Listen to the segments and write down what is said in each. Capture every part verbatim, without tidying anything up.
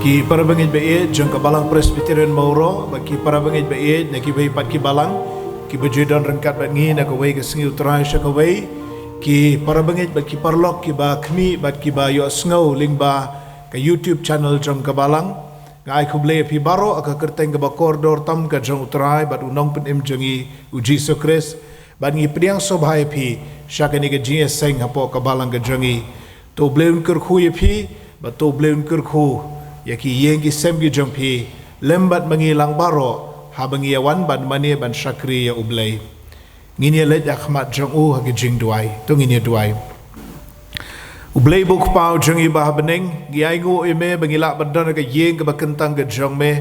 Ki parabangeit ba ïeit jong ka Balang Presbyterian Mawroh, bad ki parabangeit ba ïeit na kiwei pat ki balang kiba ju don ryngkat bad ngi na kawei ka sngi U Trai sha kawei, ki parabangeit bad ki paralok kiba khmih bad kiba ïohsngew lyngba ka YouTube channel jong ka balang. Nga ai khublei ïa phi baroh ha ka kyrteng kaba kordor tam ka jong U Trai bad U Nongpynim jong ngi U Jisu Khrist. Bad ngi pdiang sngewbha ïa phi sha kane ka jingïaseng hapoh ka balang ka jong ngi. To U Blei un kyrkhu ïa phi, bad to U Blei un kyrkhu ïa ki ïing ki sem ki jong phi, lem bad ma ngi lang baroh, haba ngi ïawan bad mane ban shakri ïa U Blei. Ngin ïaleit ha khmat jong U ha ki jingduwai. To ngin ïaduwai. U Blei bad U Kpa jong ngi ba ha bneng, ngi ainguh ïa Me ba ngi lah ban don ha ka ïing kaba kyntang ka jong Me.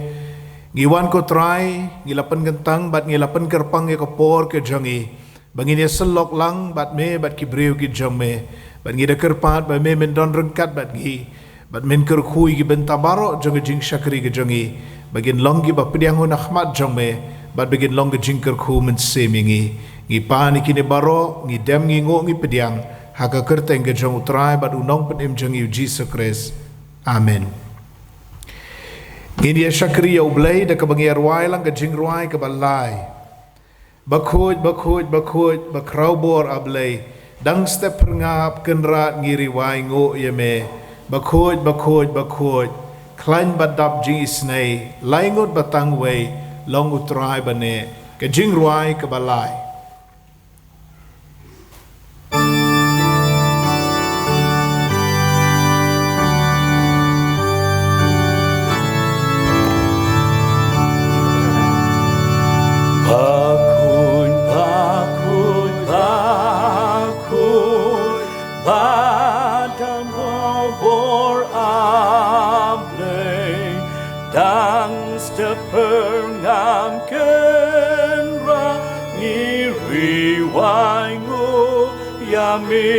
Ngi wan ko Trai, ngi la pynkyntang bad ngi la pynkyrpang ïa ka por ka jong ngi, ba ngin ïasyllok lang bad Me bad ki briew ki jong Me. Bad ngi da kyrpad ba Me Men don ryngkat bad ngi, bad Men kyrkhu ïa ki bynta baroh jong ka jingshakri ka jong ngi, ba kin long kiba pdiang hun ha khmat jong Me, bad ba kin long ka jingkyrkhu mynsiem ïa ngi. Ngi pan ïa kine baroh, ngi dem, ngi nguh, ngi pdiang ha ka kyrteng ka jong U Trai bad U Nongpynim jong ngi U Jisu Khrist. Amen. Ngin ïa shakri ïa U Blei da kaba ngi ïa rwai lang ka jingrwai kaba lai. Bakhuid, bakhuid, bakhuid, bakhraw bor A Blei. Dang step phyrngap Kynrad ngi ri wai nguh ïa Me. Bakhuid, bakhuid, bakhuid, khlaiñ ba dap jingisynei, lai ngut ba tang wei, long U Trai ba neh. Ka jingrwai kaba lai. Bakhuid, bakhuid, bakhuid, ba dang bor A Blei, dang step phyrngap Kynrad ngi ri wai nguh ïa Me.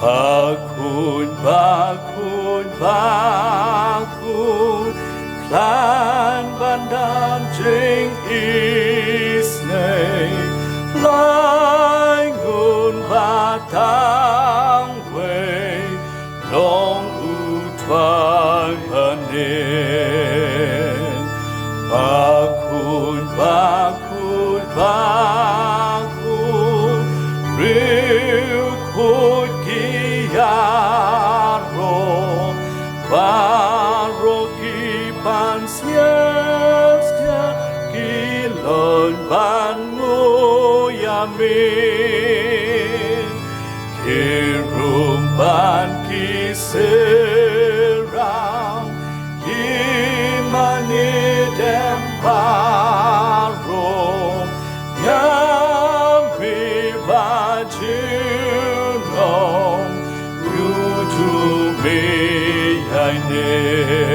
Bakhuid, bakhuid, bakhuid, khlaiñ ba dap jingisynei, lai ngut ba tang wei, long U Trai ba neh. Bakhuid, bakhuid, bakhuid, riewkhuid ki ïaroh, baroh ki pansngiat sngiat ki long ban nguh ïa Me. Ki rum bad ki syrang, ki mane dem baroh, ïa Me ba junom, ïoh ju Me ïaineh.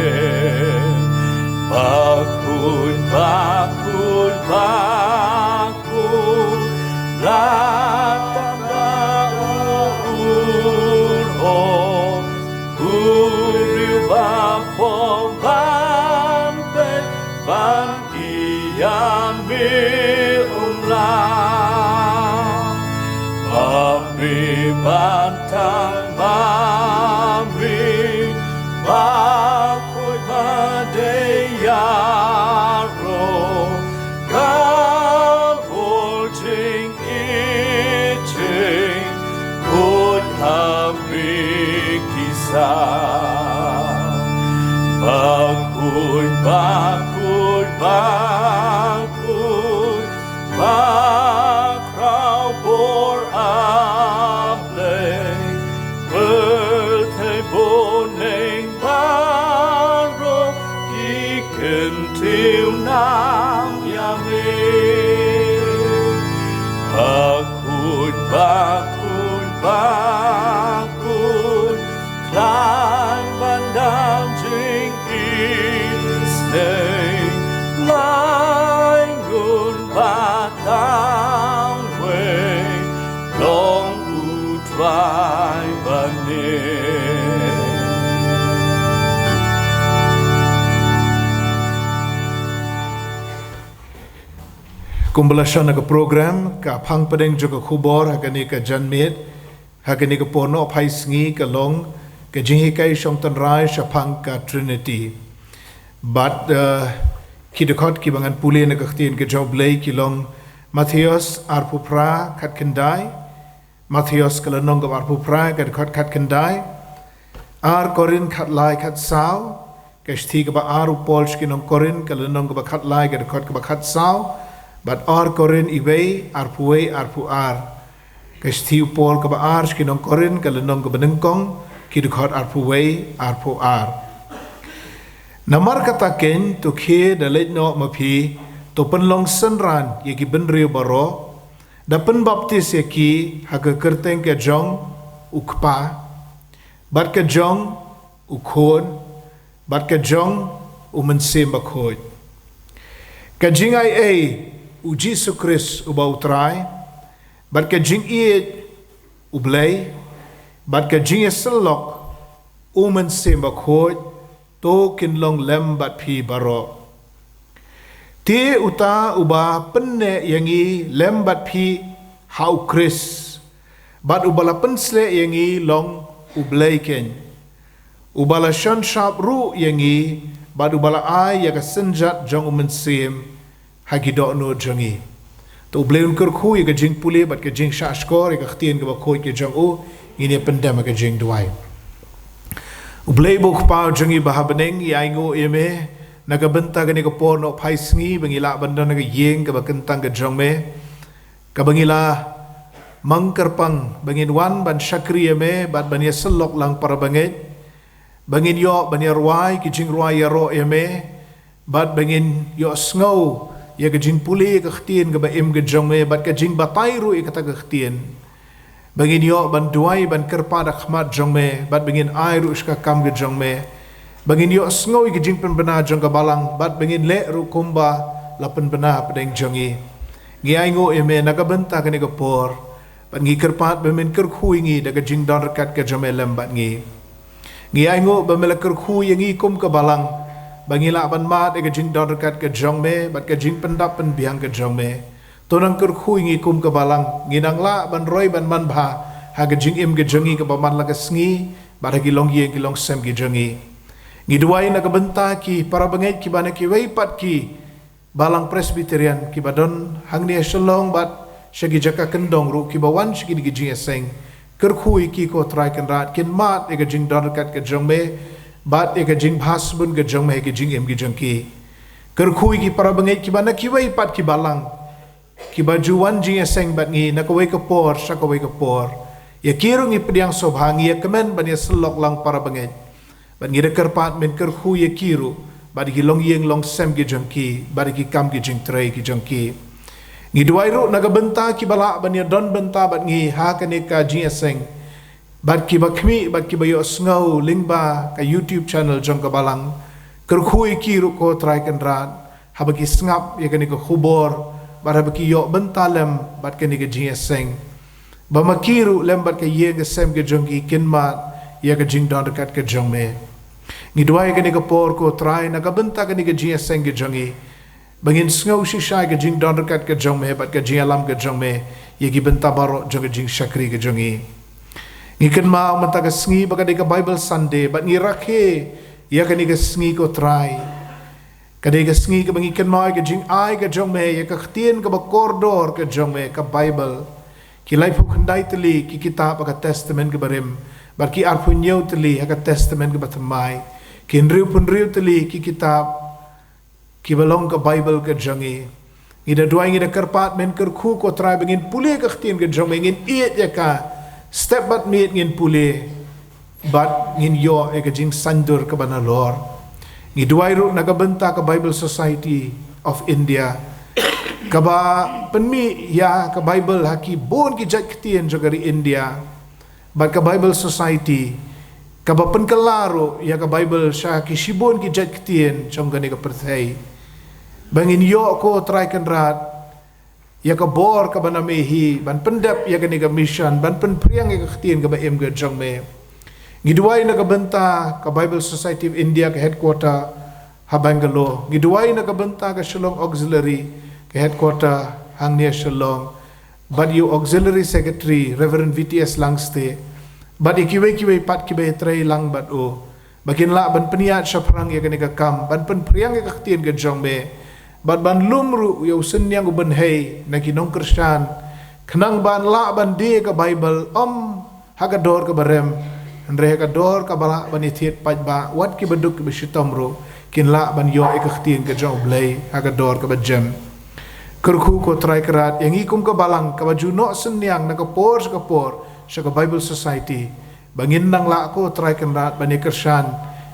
Bakhuid, bakhuid, bakhuid, la tam da u rong, u briew ba phong ban peit ban ïa Me um lah. Ma Me ban tang, ma Me bakhuid ba dei ïaroh, ka bor jingïeit jingkhuid ha Me ki sah. Bakhuid, bakhuid, bakhuid, bakhraw bor A Blei, pyrthei bun neng baroh ki kyntiew nam ïa Me. Bakhuid, bakhuid, bakhuid, khlaiñ ba dap jingisynei, lai ngut ba tang wei, long U Trai ba neh. Kumba la shon ha ka program, ka phang pdeng jong ka khubor ha kane ka janmiet, ha kane ka por nohphai sngi ka long Ka jinghikai shong tynrai shaphang ka Trinity. Bad, eh, ki dkhot kiba ngan pule na ka ktien ka jong U Blei ki long Mathaios arphew phra khatkhyndai, Mathaios ka lynnong kaba arphew phra ka dkhot khatkhyndai, Ar Korinth khatlai khatsaw, ka shithi kaba ar u Paul sha ki nong Korinth ka lynnong kaba khatlai ka dkhot kaba khatsaw, bad Ar Korinth iwei arphew wei arphew ar. Ka shithi u Paul kaba ar sha ki nong Korinth ka lynnong kaba nyngkong ki dkhot arphew wei arphew ar. Namar kata keiñ to khie da leit noh ma phi, to pynlong synran ïa ki bynriew baroh, da pynbaptis ïa ki ha ka kyrteng ka jong U Kpa, bad ka jong U Khun, bad ka jong U Mynsiem Bakhuid. Ka jingai ei U Jisu Khrist uba U Trai, bad ka jingïeit U Blei, bad ka jingïasyllok U Mynsiem Bakhuid, to kin long lem bad phi baroh. Te uta uba pynneh ïa ngi lem bad phi ha U Khrist, bad uba la pynshlei ïa ngi long U Blei keiñ, uba la shon shap ruh ïa ngi, bad uba la ai ïa ka synjat jong U Mynsiem ha ki dohnud jong ngi. To U Blei un kyrkhu ïa ka jingpule bad ka jingshahshkor ïa ka ktien kaba khuid ka jong u. Ngin ïa pyndem ha ka jingduwai. U Blei uba U Kpa jong ngi ba ha bneng, ngi ainguh ïa me na ka bynta kane ka por nohphai sngi ba ngi lah ban don ha ka ïing kaba kyntang ka jong me, kaba ngi la mang kyrpang ba ngin wan ban shakri ïa me bad ban ïasyllok lang para bangeit, ba ngin ïoh ban ïarwai ki jingrwai ïaroh ïa me, bad ba ngin ïohsngew ïa ka jingpule ka ktien kaba im ka jong me, bad ka jingbatai ruh ïa kata ka ktien, ba ngin ïoh ban duwai ban kyrpad ha khmat jong me, bad ba ngin ai ruh sha ka kam ka jong me, ba ngin ïohsngew ïa ka jingpynbna jong ka balang, bad ba ngin leh ruh kumba la pynbna hapdeng jong ngi. Ngi ainguh ïa me na ka bynta kane ka por, bad ngi kyrpad ba men kyrkhu ïa ngi da ka jingdon ryngkat ka jong me lem bad ngi. Ngi ainguh ba me la kyrkhu ïa ngi kum ka balang ba ngi lah ban mad ïa ka jingdon ryngkat ka jong me bad ka jingpyndap pynbiang ka jong me. To nang kyrkhu ïa ngi kum ka balang, ngin nang lah ban roi ban manbha ha ka jingim ka jong ngi kaba man la ka sngi bad ha ki longïing ki longsem ki jong ngi. Ngi duwai na ka bynta ki para bangeit kiba na kiwei pat ki Balang Presbyterian kiba don hangne ha Shillong bad sha ki jaka kyndong ruh kiba wan sha kine ki jingïaseng. Kyrkhu ïa ki ko Trai Kynrad, kin mad ïa ka jingdon ryngkat ka jong me bad ïa ka jingbha sbun ka jong me ha ka jingim ka jong ki. Kyrkhu ïa ki para bangeit kiba na kiwei pat ki balang kiba ju wan jingïaseng bad ngi na kawei ka por sha kawei ka por. Ïa ki ruh ngi pdiang sngewbha, ngi ïa kmen ban ïasyllok lang para bangeit. Bad ngi da kyrpad men kyrkhu ïa ki ruh bad ki longïing longsem ki jong ki bad ki kam ki jingtrei ki jong ki. Ngi duwai ruh na ka bynta kiba lah ban ïadon bynta bad ngi ha kane ka jingïaseng, bad kiba khmih bad kiba ïohsngew lyngba ka YouTube channel jong ka balang. Kyrkhu ïa ki ruh ko Trai Kynrad, haba ki sngap ïa kane ka khubor bad haba ki ïoh bynta lem bad kane ka jingïaseng, ba ma ki ruh lem bad ka ïing ka sem ka jong ki kin mad ïa ka jingdon ryngkat ka jong me. Ngi duwai kane ka por ko Trai na ka bynta kane ka jingïaseng ka jong ngi, ba ngin sngew shisha ïa ka jingdon ryngkat ka jong me bad ka jingïalam ka jong me ïa ki bynta baroh jong ka jingshakri ka jong ngi. Ngi kynmaw mynta ka sngi ba ka dei ka Bible Sunday bad ngi rakhe ïa kane ka sngi ko Trai. Ka dei ka sngi kaba ngi kynmaw ïa ka jingai ka jong me ïa ka ktien kaba kordor ka jong me ka Bible. Ki laiphew khyndai tylli ki kitab ha ka Testament kaba rim, bad ki arphew hynñiew tylli ha ka Testament kaba thymmai. Ki hynriewphew hynriew tylli ki kitab kiba long ka Bible ka jong ngi. Ngi da duwai, ngi da kyrpad men kyrkhu ko Trai ba ngin pule ka ktien ka jong me, ngin ïeit ïa ka, step bad miet ngin pule bad ngin ïoh ïa ka jingsaindur kaba nalor. Ngi duwai ruh na ka bynta ka Bible Society of India, kaba pynmih ïa ka Bible ha ki bun ki jait ktien jong ka ri India, bad ka Bible Society kaba pynkylla ruh ïa ka Bible sha ki shibun ki jait ktien jong kane ka pyrthei. Ba ngin ïoh ko Trai Kynrad ïa ka bor kaba na me hi ban pyndep ïa kane ka mission, ban pynphriang ïa ka ktien kaba im ka jong me. Ngi duwai na ka bynta ka Bible Society of India ka headquarter ha Bangalore. Ngi duwai na ka bynta ka Shillong Auxiliary ka headquarter hangne ha Shillong, bad ïa u Auxiliary Secretary Reverend V T S Langsteh, bad ïa kiwei kiwei pat kiba ïatrei lang bad u, ba kin lah ban pynïaid shaphrang ïa kane ka kam, ban pynphriang ïa ka ktien ka jong me, bad ban lum ruh ïa u synñiang u bynhei na ki nongkyrshan, khnang ban lah ban die ka Baibl, ym ha ka dor kaba rem, hynrei ha ka dor kaba lah ban ïathied paidbah, wat kiba duk kiba shitom ruh kin lah ban ïoh ïa ka ktien ka jong U Blei ha ka dor kaba jem. Kyrkhu ko Trai Kynrad ïa ngi kum ka balang kaba ju noh synñiang na ka por sha ka por sha ka Bible Society, ba ngin nang lah ko Trai Kynrad ban ïakyrshan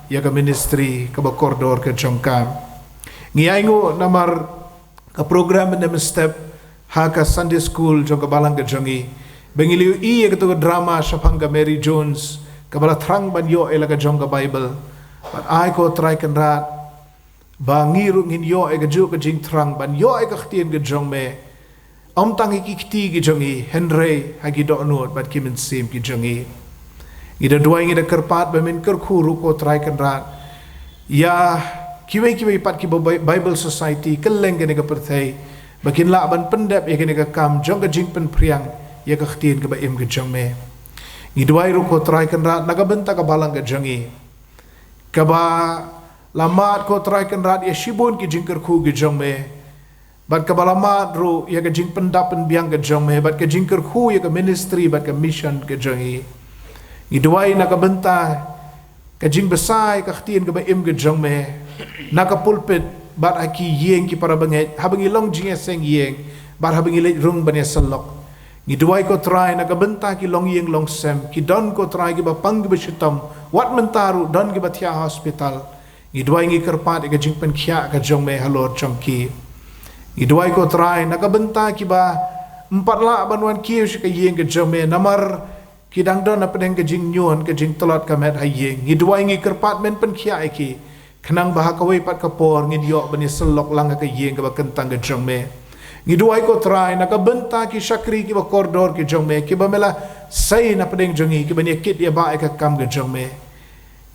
ïa ka ministry kaba kordor ka jong ka. Ngi ainguh namar ka program mynne mynstep ha ka Sunday School jong ka balang ka jong ngi, ba ngi la ïohi ïa kato ka drama shaphang ka Mary Jones kaba la thrang ban ïoh ïa la ka jong ka Baibl. Bad ai ko Trai Kynrad ba ngi ruh ngin ïoh ïa kajuh ka jingthrang ban ïoh ïa ka ktien ka jong me, ym tang ha ki kti ki jong ngi, hynrei ha ki dohnud bad ki mynsiem ki jong ngi. Ngi da duwai, ngi da kyrpad ba men kyrkhu ruh ko Trai Kynrad ïa kiwei kiwei pat kiba Bi-, Bible Society kylleng kane ka pyrthei, ba kin lah ban pyndep ïa kane ka kam jong ka jingpynphriang ïa ka ktien kaba im ka jong me. Ngi duwai ruh ko Trai Kynrad na ka bynta ka balang ka jong ngi, kaba la mad ko Trai Kynrad ïa shibun ki jingkyrkhu ki jong me, bad kaba la mad ruh ïa ka jingpyndap pynbiang ka jong me, bad ka jingkyrkhu ïa ka ministry bad ka mission ka jong ngi. Ngi duwai na ka bynta ka jingbsa ïa ka ktien kaba im ka jong me na ka pulpit bad ha ki ïing ki para bangeit, haba ngi long jingïaseng ïing bad haba ngi leit rung ban ïasyllok. Ngi duwai ko Trai na ka bynta ki longïing longsem, ki don ko Trai kiba pang kiba shitom, wat mynta ruh don kiba thiah hospital. Ngi duwai, ngi kyrpad ïa ka jingpynkhiah ka jong me halor jong ki. Ngi duwai ko Trai na ka bynta kiba ym pat lah ban wan kiew sha ka ïing ka jong me namar ki dang don hapdeng ka jingñion ka jingtlot ka met ha ïing. Ngi duwai, ngi kyrpad men pynkhiah ïa ki, khnang ba ha kawei pat ka por ngin ïoh ban ïasyllok lang ha ka ïing kaba kyntang ka jong me. Ngi duwai ko Trai na ka bynta ki shakri kiba kordor ki jong me, kiba me la sei na pdeng jong ngi, kiba ïakit ïabah ïa ka kam ka jong me.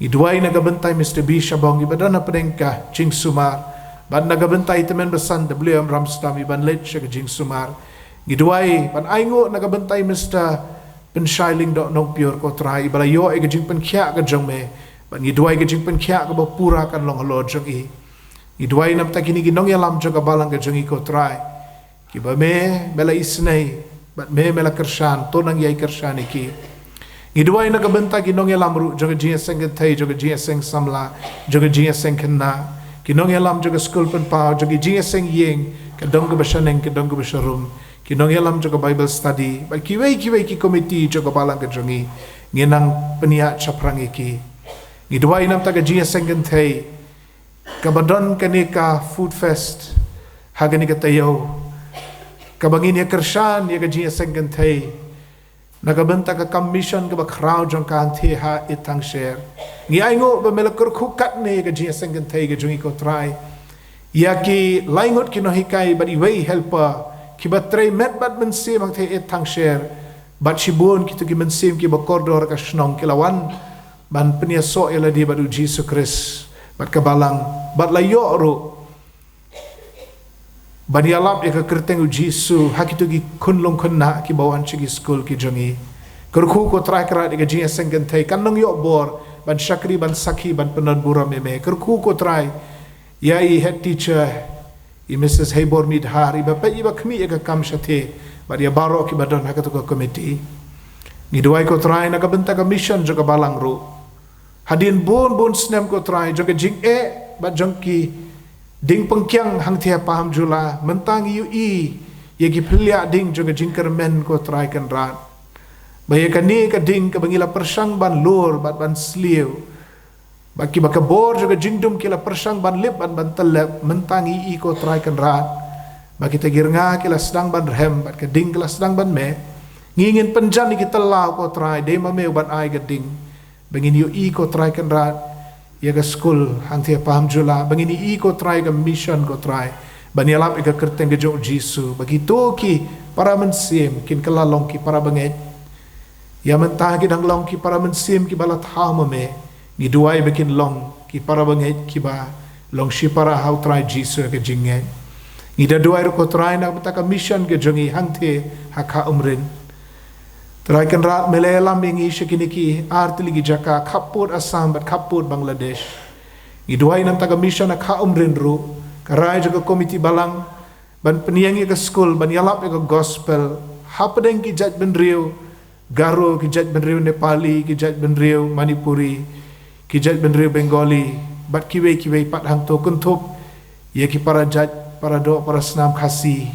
Ngi duwai na ka bynta i Mister B Shabong, kiba don hapdeng ka jingsumar, bad na ka bynta i Tymmen Basan W M Ramstam, iban leit sha ka jingsumar. Ngi duwai ban ainguh na ka bynta i Mister Pynshai Lyngdoh Nongpyiur ko Trai, iba la ïoh ïa ka jingpynkhiah ka jong me, bad ngi duwai ka jingpynkhiah kaba pura kan long halor jong i. Ngi duwai namar kine ki nongïalam jong ka balang ka jong i ko Trai, kiba me, me la isynei, bad me, me la kyrshan, to nang ïai kyrshan ïa ki. Ngi duwai na ka bynta ki nongïalam ruh jong ka jingïaseng kynthei, jong ka jingïaseng samla, jong ka jingïaseng khynnah, ki nongïalam jong ka skul pynpaw, jong ka jingïaseng ïing, ka dong kaba shaneng, ka dong kaba sharum, ki nongïalam jong ka Bible study, bad kiwei kiwei ki komiti jong ka balang ka jong i. Ngin nang pynïaid shaphrang ïa ki. Ngi duwai namar ka jingïaseng kynthei, kaba don kane ka food fest ha kane ka taïew, kaba ngin ïa kyrshan ïa ka jingïaseng kynthei na ka bynta ka kam mission kaba khraw jong ka hangtei ha Ithang Sher. Ngi ainguh ba me la kyrkhu katne ïa ka jingïaseng kynthei ka jong i ko Trai, ïa ki laingut ki nonghikai bad iwei i helper, kiba trei met bad mynsiem hangtei Ithang Sher, bad shibun kito ki mynsiem kiba kordor ka shnong, ki la wan ban pynïasoh ïa lade bad u Jisu Khrist bad ka balang, bad la ïoh ruh ban ïalap ïa ka kyrteng u Jisu ha kito ki khunlung khynnah kiba wan sha ki skul ki jong i. Kyrkhu ko Trai Kynrad ïa ka jingïaseng kynthei kan nang ïoh bor ban shakri, ban sakhi, ban pyndonkam ïa me. Kyrkhu ko Trai ïa i head teacher, i Missus Heibormi Dhar, iba peit iba khmih ïa ka kam shathie, bad ïa baroh kiba don ha kato ka komiti. Ngi duwai ko Trai na ka bynta ka mission jong ka balang ruh. Hadien bun bun snem ko Trai, jong ka jingeh bad jong ki ding pynkiang hangtei ha Paham Jula, mynta ngi ïohi ïa ki phylla ding jong ka jingkyrmen ko Trai Kynrad. Ba ïa kane ka ding kaba ngi la pyrshang ban lur bad ban sliew, ba kiba ka bor jong ka jingdum ki la pyrshang ban lip bad ban tyllep, mynta ngi ïohi ko Trai Kynrad ba kita ki rnga ki la sdang ban rhem bad ka ding ka la sdang ban meh. Ngi ngin pynjan ïa ki tyllaw ko Trai, dei ma me uban ai ka ding, ba ngin ïohi ko Trai Kynrad ïa ka skul hangtei ha Paham Jula, ba ngin ïohi ko Trai ka mission ko Trai, ban ïalap ïa ka kyrteng ka jong u Jisu, ba kito ki para mynsiem kin kylla long ki para bangeit. Ïa mynta ki dang long ki para mynsiem kiba la thaw ma me. Ngi duwai ba kin long ki para bangeit kiba long shipara ha u Trai Jisu ha ka jingngeit. Ngi da duwai ruh ko Trai na ka bynta ka mission ka jong i hangtei ha Kha Umrin. Trai Kynrad, me la ïalam ïa ngi sha kine ki ar tylli ki jaka, khappud Assam bad khappud Bangladesh. Ngi duwai namar ka mission ha Kha Umrien ruh, ka rai jong ka komiti balang ban pynïeng ïa ka skul, ban ïalap ïa ka gospel hapdeng ki jaitbynriew Garo, ki jaitbynriew Nepali, ki jaitbynriew Manipuri, ki jaitbynriew Bengali, bad kiwei kiwei pat hangto, kynthup ïa ki para jait, para doh, para snam Khasi.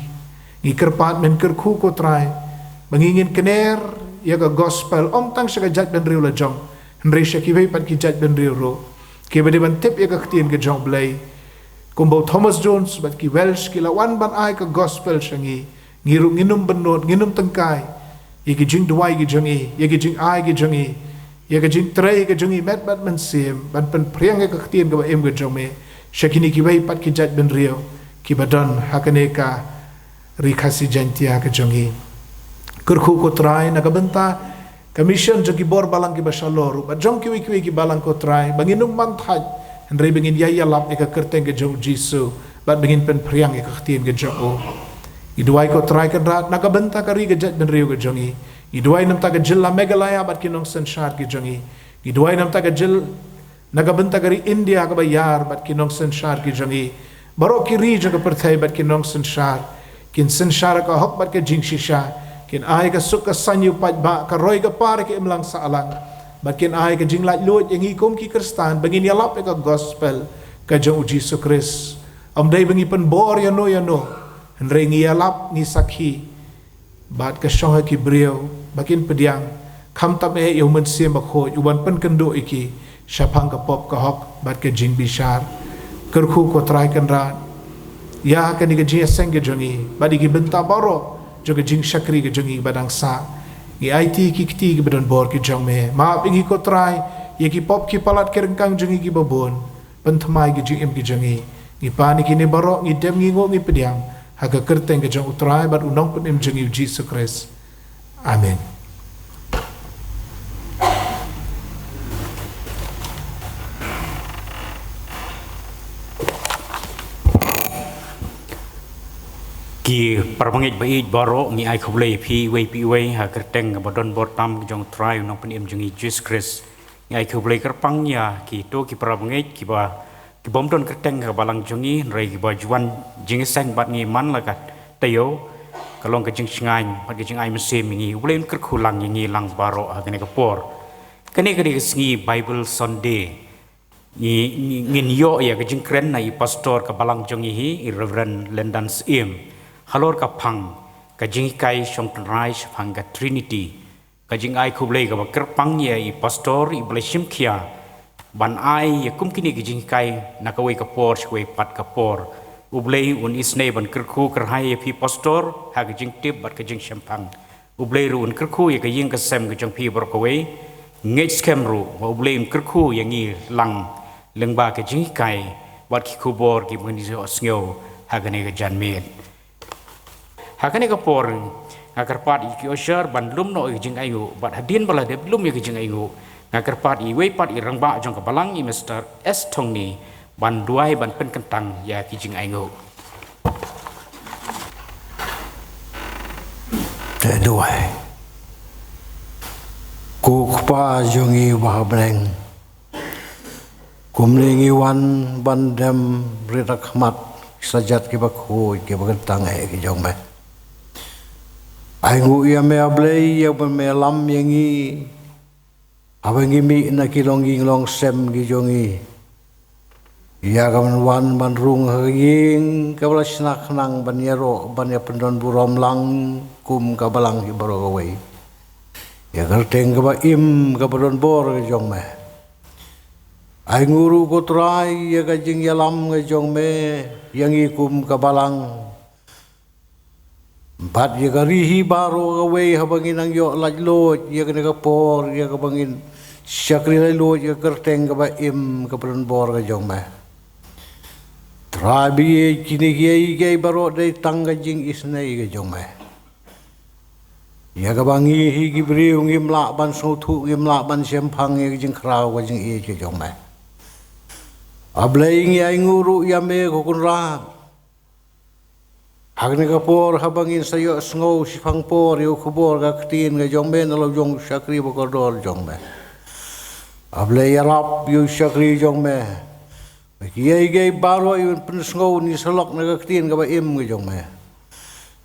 Ngi kyrpad men kyrkhu, ko Trai, ba ngi ngin kner ïa ka gospel ym tang sha ka jaitbynriew la jong, hynrei sha kiwei pat ki jaitbynriew ruh kiba dei ban tip ïa ka ktien ka jong U Blei. Kumba u Thomas Jones bad ki Welsh ki la wan ban ai ka gospel sha ngi, ngi ruh ngin ym bynnud, ngin ym tyngkai ïa ki jingduwai ki jong ngi, ïa ki jingai ki jong ngi, ïa ki jingtrei ki jong ngi met bad mynsiem ban pynphriang ïa ka ktien kaba im ka jong me sha kine kiwei pat ki jaitbynriew kiba don ha kane ka Ri Khasi Jaiñtia ka jong ngi. Kyrkhu, ko Trai, na ka bynta ka mission jong ki bor balang kiba shalor ruh bad jong kiwei kiwei ki balang, ko Trai, ba ngin ym man thait, hynrei ba ngin ïai ïalap ïa ka kyrteng ka jong U Jisu bad ba ngin pynphriang ïa ka ktien ka jong U. Ngi duwai, ko Trai Kynrad, na ka bynta ka ri, ka jaitbynriew ka jong ngi. Ngi duwai namar ka jylla Meghalaya bad ki nongsynshar ki jong ngi. Ngi duwai namar ka jylla, na ka bynta ka ri India kaba ïar bad ki nongsynshar ki jong ngi. Baroh ki ri jong ka pyrthei bad ki nongsynshar kin synshar ha ka hok bad ka jingshisha, kin ai ka suk ka saiñ, u paidbah, ka roi ka par ha ka imlang sahlang, bad kin ai ka jinglaitluid ïa ngi kum ki Khristan ba ngin ïalap ïa ka gospel ka jong U Jisu Khrist. Ym dei ba ngi pynbor ïano ïano, hynrei ngi ïalap, ngi sakhi bad ka shong ha ki briew ba kin pdiang, khamtam eh ïa U Mynsiem Bakhuid u ban pynkynduh ïa ki shaphang ka pop, ka hok bad ka jingbishar. Kyrkhu, ko Trai Kynrad, ïa kane ka jingïaseng ka jong ngi bad ïa ki bynta baroh jong ka jingshakri ka jong ngi ba dang sah. Ngi aiti ki kti kiba don bor ki jong me. Map ïa ngi, ko Trai, ïa ki pop ki palat ki ryngkang jong ngi kiba bun. Pynthymmai ki jingim ki jong ngi. Ngi pan ïa kine baroh, ngi dem, ngi nguh, ngi pdiang ha ka kyrteng ka jong U Trai bad U Nongpynim jong ngi, U Jisu Khrist. Amen. Ki para bangeit ba ïeit baroh, ngi ai khublei ïa phi iwei pa iwei ha ka kyrteng kaba don bor tam ka jong U Trai, U Nongpynim jong ngi, Jisu Khrist. Ngi ai khublei kyrpang ïa kito ki para bangeit kiba, ki bym don kyrteng ha ka balang jong ngi, hynrei kiba ju wan jingïaseng bad ngi man la ka taïew. Ka long ka jingshngaiñ bad ka jingai mynsiem ïa ngi. U Blei un kyrkhu lang ïa ngi lang baroh ha kane ka por. Kane ka dei ka sngi Bible Sunday. Ngi, ngi, ngin ïoh ïa ka jingkren na i pastor ka balang jong ngi hi, i Reverend Lendan Syiem, halor ka phang ka jinghikai shong tynrai shaphang ka Trinity. Ka jingai khublei kaba kyrpang ïa i pastor iba la shim khia ban ai ïa kum kine ki jinghikai na kawei ka por sha kawei pat ka por. U Blei un isynei ban kyrkhu kyrhai ïa phi pastor ha ka jingtip bad ka jingshemphang. U Blei ruh un kyrkhu ïa ka ïing ka sem ka jong phi baroh kawei. Ngeit skhem ruh ba U Blei un kyrkhu ïa ngi lang lyngba ka jinghikai bad ki khubor kiba ngin ïohsngew ha kane ka janmiet. Ha kane ka por nga kyrpad ïa ki usher ban lum noh ïa ka jingainguh, bad hadien ba la dep lum ïa ka jingainguh, nga kyrpad ïa iwei pat i rangbah jong ka balang, i Mister S Thongni, ban duwai ban pynkyntang ïa ka jingainguh. Te duwai. Ko Kpa jong ngi uba ha bneng, kumne ngi wan ban dem rit ha khmat ki kjat kiba khuid kiba kyntang eh ki jong me. Ainguh ïa me, A Blei, ïa ba me lam ïa ngi haba ngi mih na ki longïing longsem ki jong ngi, ïa ka ban wan ban rung ha ka ïing kaba la shna khnang, ban ïaroh, ban ïa pyndon burom lang kum ka balang hi baroh kawei ïa ka kyrteng kaba im kaba don bor ka jong me. Ainguh ruh, ko Trai, ïa ka jingïalam ka jong me ïa ngi kum ka balang, bad ïa ka ri hi baroh kawei haba ngi nang ïoh laitluid ïa kane ka por, ïa kaba ngin shakri laitluid ïa ka kyrteng kaba im kaba don bor ka jong me. Trai, ba ïa kine kiei kiei baroh dei tang ka jingisynei ka jong me. Ïa kaba ngi hi ki briew ngim lah ban sngewthuh, ngim lah ban shemphang ïa ka jingkhraw ka jingïeit ka jong me. A Blei, ngi ainguh ruh ïa me, ko Kynrad, Ha kane ka por haba ngin sa ïohsngew shiphang por ïa u khubor ka ktien ka jong me na la u jong u shakri ba kordor jong me. A Blei, ïarap ïa u shakri jong me. Ba kiei kiei baroh ïa un pynsngew un ïasyllok na ka ktien kaba im ka jong me.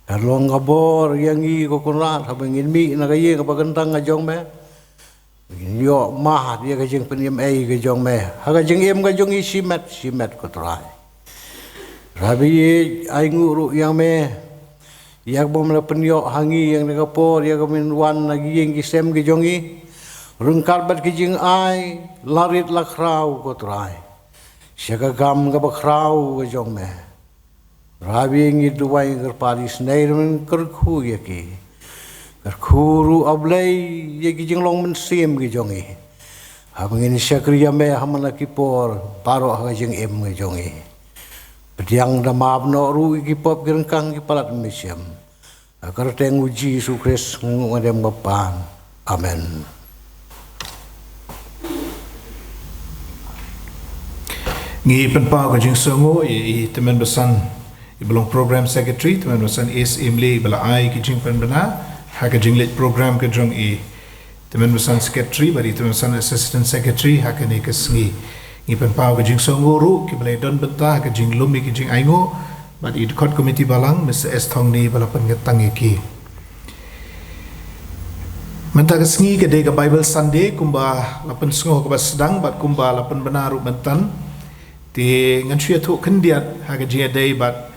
Kan long ka bor ïa ngi ko Kynrad haba ngin mih na ka ïing kaba kyntang ka jong me. Ngin ïoh mad ïa ka jingpynim ei ka jong me ha ka jingim ka jong ngi shimet shimet ko Trai. Haba ngi ainguh ruh ïa me, ïa kaba me la pynïoh ha ngi ïa kane ka por ïa kaba men wan na ki ïing ki sem ki jong ngi, ryngkat bad ki jingai la rit la khraw ko Trai, sha ka kam kaba khraw ka jong me. Haba ngi duwai kyrpad, isynei ruh men kyrkhu ïa ki. Kyrkhu ruh, A Blei, ïa ki jinglong mynsiem ki jong ngi, haba ngin shakri ïa me ha man la ki por baroh ha ka jingim ka jong ngi. Pdiang da map noh ruh ïa ki pop ki ryngkang ki palat mynsiem. Ha ka kyrteng u Jisu Khrist ngi nguh ngi dem bad pan. Amen. Ngi pynpaw ka jingsngewnguh ïa i Tymmen Basan, i ba long program secretary, Tymmen Basan S Imli, i ba la ai ka jingpynbna ha ka jingleit program ka jong i Tymmen Basan secretary bad i Tymmen Basan assistant secretary ha kane ka sngi. Ngi pynpaw ka jingsngewnguh ruh ki ba la don bynta ha ka jinglum ïa ka jingainguh bad i dkhot komiti balang Mister S Thongni ba la pynkyntang ïa ki. Mynta ka sngi ka dei ka Bible Sunday kumba la pynsngew kaba sdang bad kumba la pynbna ruh mynta. Te ngan shu ïathuh khyndiat ha ka jingïadei bad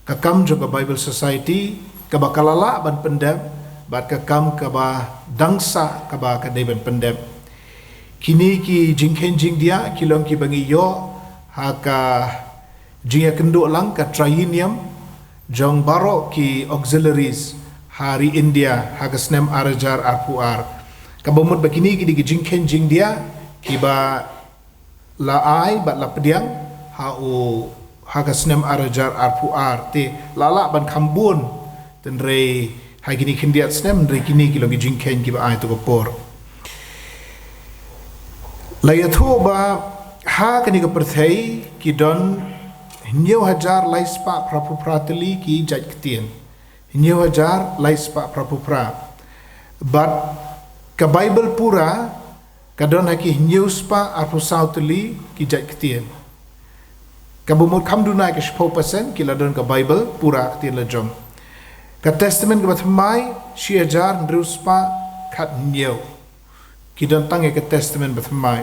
ka kam jong ka Bible Society kaba ka la lah ban pyndep bad ka kam kaba dang sah kaba ka dei ban pyndep. Kine ki jingkheiñ jingdiah ki long kiba ngi ïoh ha ka jingïakynduh lang ka triennium jong baroh ki auxiliaries ha ri India ha ka snem ar hajar arphew ar. Kaba mut ba kine ki dei ki jingkheiñ jingdiah kiba la ai bad la pdiang ha u ha ka snem ar hajar arphew ar, te la lah ban kham bun tynrai ha kine khyndiat snem, hynrei kine ki long ki jingkheiñ kiba ai to ka por. La ïathuh ba ha kane ka pyrthei ki don hynñiew hajar lai spah phraphew phra tylli ki jait ktien. Hynñiew hajar lai spah phraphew phra. Bad ka Bible pura ka don ha ki hynñiew spah arphew saw tylli ki jait ktien. Kaba mut kham duna ka shiphew percent ki la don ka Bible pura ktien la jong. Ka Testament kaba thymmai shi hajar hynriew spah khat hynñiew. Ki don tang ïa ka Testament ba thymmai.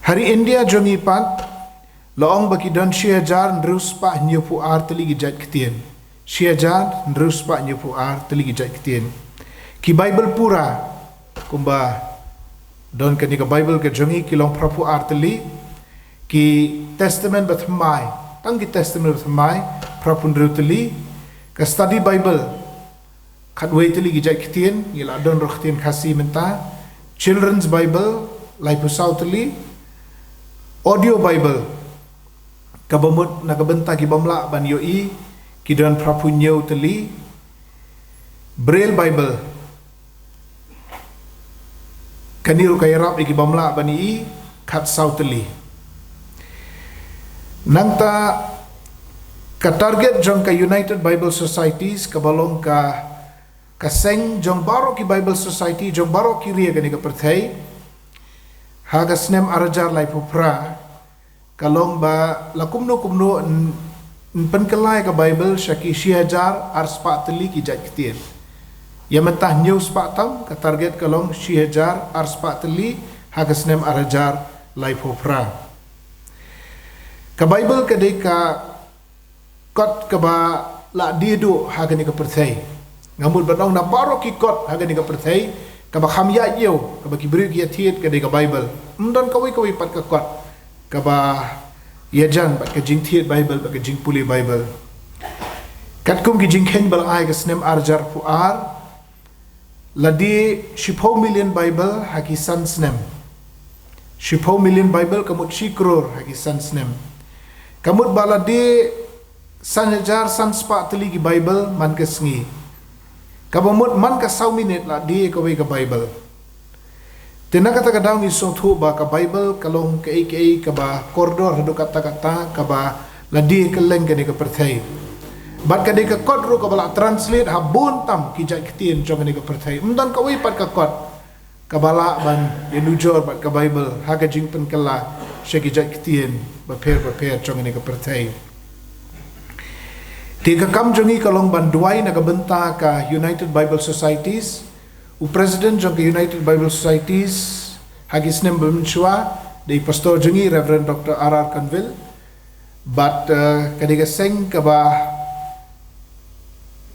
Ha ri India jong ngi pat la ong ba ki don shi hajar hynriew spah hynñiewphew ar tylli ki jait ktien. Shi hajar hynriew spah hynñiewphew ar tylli ki jait ktien. Ki Bible pura kumba don kane ka Bible ka jong ngi ki long phraphew ar tylli. Ki Testament ba thymmai, tang ki Testament ba thymmai, phraphew hynriew tylli. Ka Study Bible khatwei tylli ki jait ktien, ngi la don ruh ktien Khasi mynta. Children's Bible laiphew saw tylli. Audio Bible kaba mut na ka bynta ki bym lah ban ïohi ki don phraphew hynñiew tylli. Braille Bible kane ruh ka ïarap ïa ki bym lah ban ïohi, khat saw tylli. Nangta ka target jong ka United Bible Societies kaba long ka ka seng jong baroh ki Bible Society jong baroh ki ri ha kane ka pyrthei ha ka snem ar hajar laiphew phra ka long ba la kumno kumno yn, yn pynkylla ïa ka Bible sha ki shi hajar ar spah tylli ki jait ktien. Ïa mynta hynñiew spah tam, ka target ka long shi hajar ar spah tylli ha ka snem ar hajar laiphew phra. Ka Bible ka dei ka kot kaba la die duh ha kane ka pyrthei. Nga mut ban ong na baroh ki kot ha kane ka pyrthei, kaba kham ïaid ïew, kaba ki briew ki ïathied ka dei ka Bible. Ym don kawei kawei pat ka kot kaba ïajan bad ka jingthied Bible bad ka jingpule Bible. Katkum ki jingkheiñ ba la ai ka snem ar hajar arphew ar, la die shiphew million Bible ha ki san snem. Shiphew million Bible ka mut shi klur ha ki san snem. Ka mut ba la die san hajar san spah tylli ki Bible man ka sngi. Kaba mut man ka saw minit la die kawei ka Bible. Te na kata ka daw ngi sngewthuh ba ka Bible ka long kaei kaei kaba kordor haduh katta katta kaba la die kylleng kane ka pyrthei. Bad ka dei ka kot ruh kaba la translate ha bun tam ki jait ktien jong kane ka pyrthei. Ym don kawei pat ka kot kaba lah ban ïanujor bad ka Bible ha ka jingpynkylla sha ki jait ktien bapher bapher jong kane ka pyrthei. Te ka kam jong ngi ka long ban duwai na ka bynta ka United Bible Societies. U president jong ka United Bible Societies ha ki snem ba mynshuwa dei pastor jong ngi, Reverend Doctor R R Conville. Bad, eh, ka dei ka seng kaba,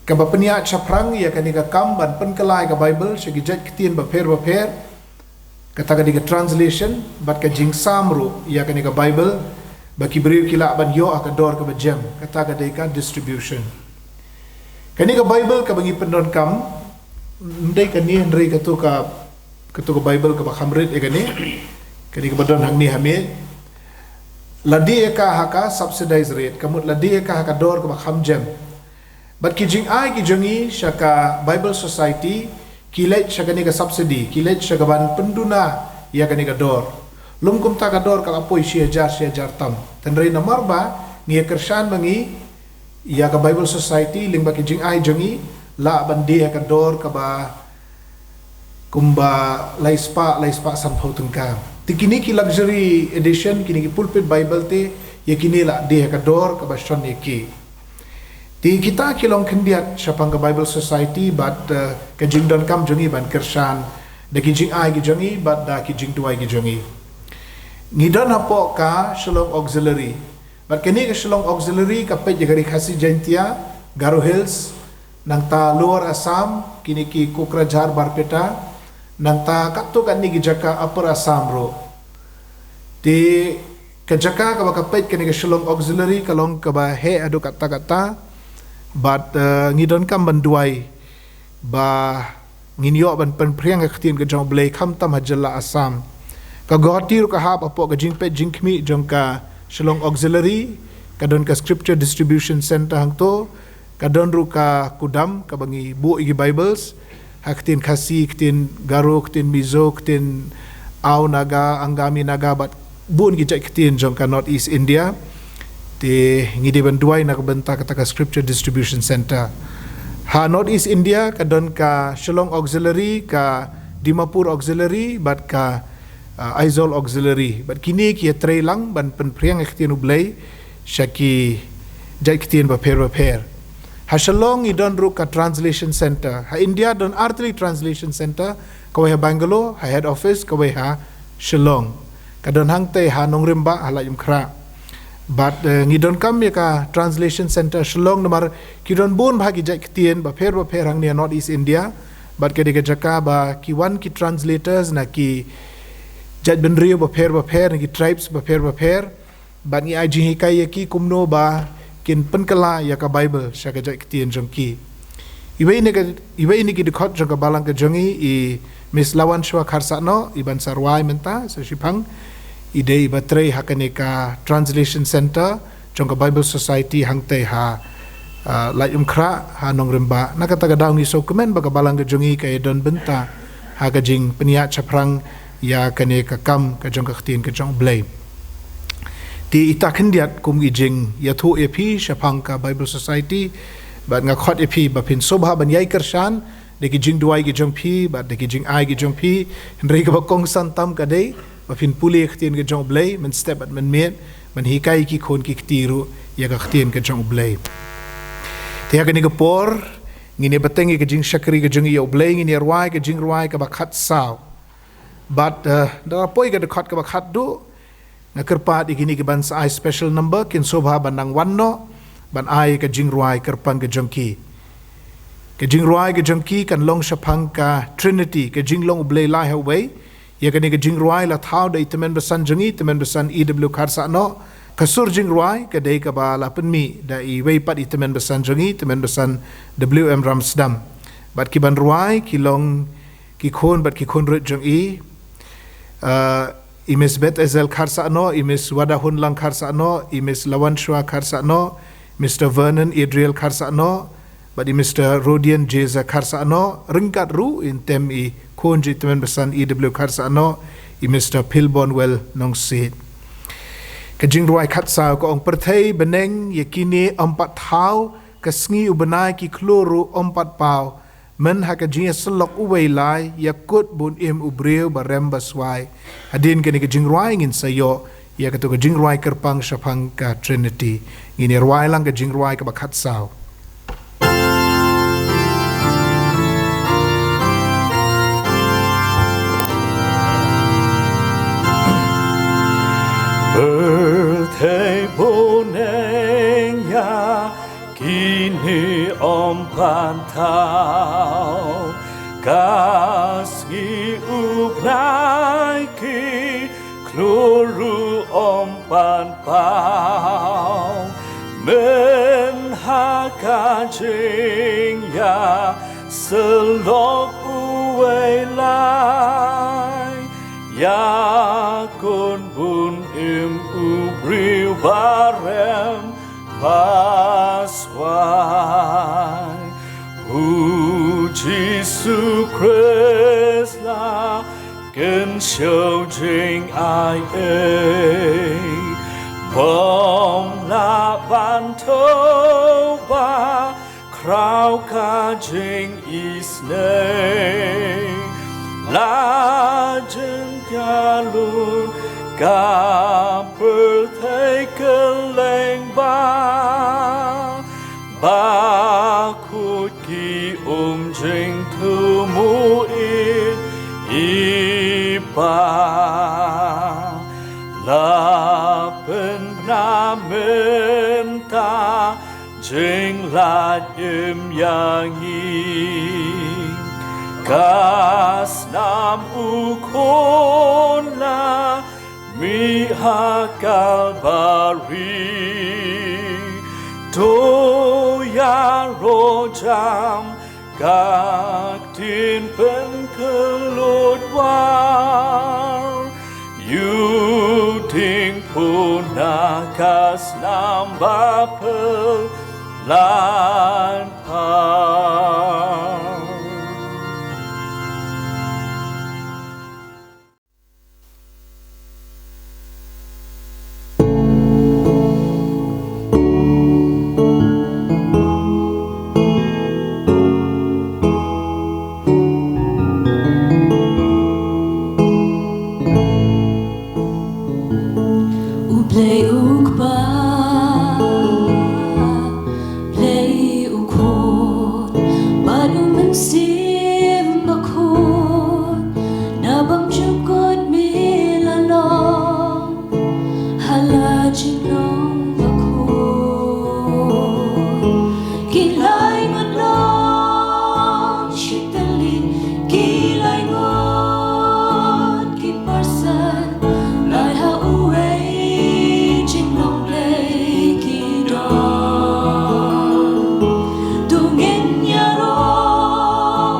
kaba pynïaid shaphrang ïa kane ka kam ban pynkylla ïa ka Bible sha ki jait ktien bapher bapher. Kata ka dei ka translation bad ka jingsam ruh ïa kane ka Bible ba ki briew ki lah ban ïoh ha ka dor kaba jem. Kata ka dei ka distribution. Kane ka Bible kaba ngi pyndonkam, ym dei kane hynrei kato ka, kato ka Bible kaba kham rit ïa kane. Kane kaba don hangne ha miej. La die ïa ka ha ka subsidized rate, ka mut la die ïa ka ha ka dor kaba kham jem. Bad ki jingai ki jong ngi sha ka Bible Society ki leit sha kane ka subsidy, ki leit sha kaban pynduna ïa kane ka dor. Lum kumta ka dor ka la poi shi hajar, shi hajar tam. Hynrei namar ba ngi ïa kyrshan ba ngi ïa ka Bible Society lyngba ki jingai jong ngi lah ban die ha ka dor kaba kumba lai spah, lai spah sanphew tyngka. Te kine ki luxury edition, kine ki pulpit Bible te, ïa kine la die ha ka dor kaba shon ïa ki. Te kita ki long khyndiat shaphang ka Bible Society bad, eh, ka jingdonkam jong ngi ban kyrshan da ki jingai ki jong ngi bad da ki jingduwai ki jong ngi. Ngi don hapoh ka Shillong Auxiliary. Bad kane ka Shillong Auxiliary ka peit ïa ka Ri Khasi Jaintia, Garo Hills, nangta Lower Assam, kine ki Kokrajhar Barpeta, nangta katto katne ki jaka Upper Assam ruh. Te ka jaka kaba ka peit kane ka Shillong Auxiliary ka long kaba heh haduh katta katta, bad, eh, ngi donkam ban duwai ba ngin ïoh ban pynphriang ka ktien ka jong U Blei khamtam ha jylla Assam. Ka Guwahati ruh ka hap hapoh ka jingpeit jingkhmih jong ka Shillong Auxiliary, ka don ka Scripture Distribution Centre hangto, ka don ruh ka kudam kaba ngi buh ïa ki Bibles ha ktien Khasi, ktien Garo, ktien Mizo, ktien Ao Naga, Angami Naga bad bun ki jait ktien jong ka North East India. Te ngi dei ban duwai na ka bynta kata ka Scripture Distribution Centre. Ha North East India ka don ka Shillong Auxiliary, ka Dimapur Auxiliary bad ka, ah, Aizawl Auxiliary. Bad kine ki ïatrei lang ban pynphriang ïa ka ktien U Blei sha ki jait ktien bapher bapher. Ha Shillong ngi don ruh ka Translation Centre. Ha India don artylli Translation Centre, kawei ha Bangalore ha head office, kawei ha Shillong. Ka don hangtei ha Nongrimbah ha Laitumkhrah. Bad, eh, ngi donkam ïa ka Translation Centre Shillong namar ki don bun bha ki jait ktien bapher bapher hangne ha North East India. Bad ka dei ka jaka ba ki wan ki translators na ki jait bynriew bapher bapher, na ki tribes bapher bapher. Bad ngi ai jinghikai ïa ki kumno ba kin pynkylla ïa ka Bible sha ka jait ktien jong ki. Iwei na ka, iwei na ki dkhot jong ka balang ka jong ngi i Miss Lawanshwa Kharsahnoh, i ban sa rwai mynta sa shiphang, i dei i ba trei ha kane ka Translation Centre jong ka Bible Society hangtei ha, ah, Laitumkhrah ha Nongrimbah. Na kata ka daw ngi sngewkmen ba ka balang ka jong ngi ka ïadon bynta ha ka jingpynïaid shaphrang ïa kane ka kam ka jong ka ktien ka jong U Blei. Te ita khyndiat kum i jingïathuh ïa phi shaphang ka Bible Society, bad nga khot ïa phi ba phin sngewbha ban ïai kyrshan da ki jingduwai ki jong phi bad da ki jingai ki jong phi. Hynrei kaba kongsan tam ka dei ba phin pule ïa ka ktien ka jong U Blei mynstep bad mynmiet, ban hikai ki khun ki kti ruh ïa ka ktien ka jong U Blei. Te ha kane ka por ngin ïa bteng ïa ka jingshakri ka jong ngi ïa U Blei, ngin ïa rwai ka jingrwai kaba khatsaw. Bad, eh, da la poi ka dkhot kaba khatduh, nga kyrpad ïa kine ki ban sa ai special number kin sngewbha ban nang wan noh ban ai ka jingrwai kyrpang ka jong ki. Ka jingrwai ka jong ki kan long shaphang ka Trinity, ka jinglong U Blei lai ha uwei. Ïa kane ka jingrwai la thaw da i tymmen basan jong ngi, tymmen basan E W Kharsahnoh. Ka sur jingrwai ka dei kaba la pynmih da iwei pat i tymmen basan jong ngi, tymmen basan W M Ramsdam. Bad ki ban rwai ki long ki khun bad ki khun rit jong i, ah, i Miss Beth Ezel Kharsahnoh, i Miss Wadahunlang Kharsahnoh, i Miss Lawanshwa Kharsahnoh, Mister Vernon Adriel Kharsahnoh, bad i Mister Rodian Jeza Kharsahnoh, ryngkat ruh yn tem i khun jong i tymmen basan E W Kharsahnoh, i Mister Philbonwell Nongsiej. Ka jingrwai khatsaw ka ong: Pyrthei bneng, ïa kine ym pat thaw ka sngi u bnai ki khlur ruh ym pat paw. Myn ha ka jingïasyllok uwei lai, ïa kut bun im u briew ba rem ba swai. Hadien kane ka jingrwai ngin sa ïoh ïa katu ka jingrwai kyrpang shaphang ka Trinity. Ngin ïa rwai lang ka jingrwai kaba khatsaw. Pyrthei bun ïa kine ym pat thaw, ka sngi u bnai ki khlur ruh ym pat paw. Myn ha ka jingïasyllok uwei lai, ïa kut bun im u briew ba rem ba swai. U Jisu Khrist la kynshew jingai ei, bym lah ban thew ba khraw ka jingisynei. La jin ka lun ka pyrthei kylleng ba, ba kut ki um jingthmu ïa i Pa. La pynbna mynta jinglait im ïa ngi. Ka snam u Khun la mih ha Kalbari. To ïaroh jam ka ktien pynkhlud war. Ïoh ding puna ka snam ba pynlait paw. U Blei u Kpa, Blei u Khun, bad u Mynsiem Bakhuid, na bymjukut mynta la long, ha la jinglong bakhuid. Ki lai ngut long shi tylli, ki lai ngut ki pyrshah, lai ha uwei jinglong Blei ki don. To ngin ïaroh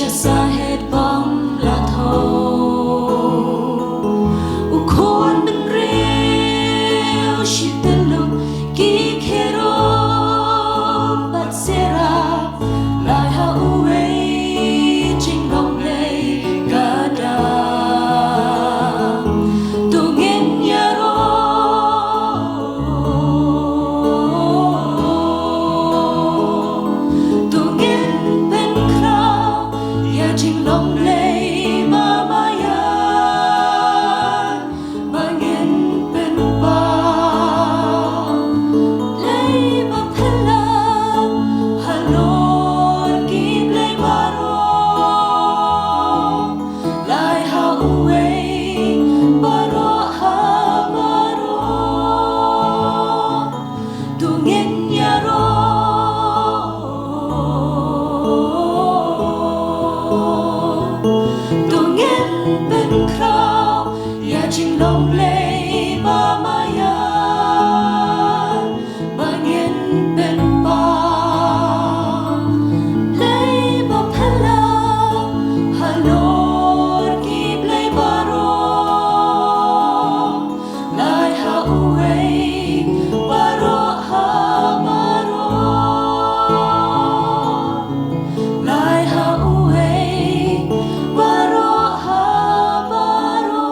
Sa het bang la tho. U khun bynriew shi tyllup ki kherub bad seraph, lai ha uwei jinglong Blei ka dang. To ngin ïaroh, to ngin pynkhraw ïa jinglong Blei ba maïan, ba ngin pynpaw. Blei ba phylla halor ki blei baroh, lai ha uwei baroh ha baroh. To ngin ïaroh, to ngin pynkhraw ïa jinglong Blei ba maïan, ba ngin pynpaw. Blei ba phylla halor ki blei baroh, lai ha uwei baroh ha baroh. Lai ha uwei baroh ha baroh.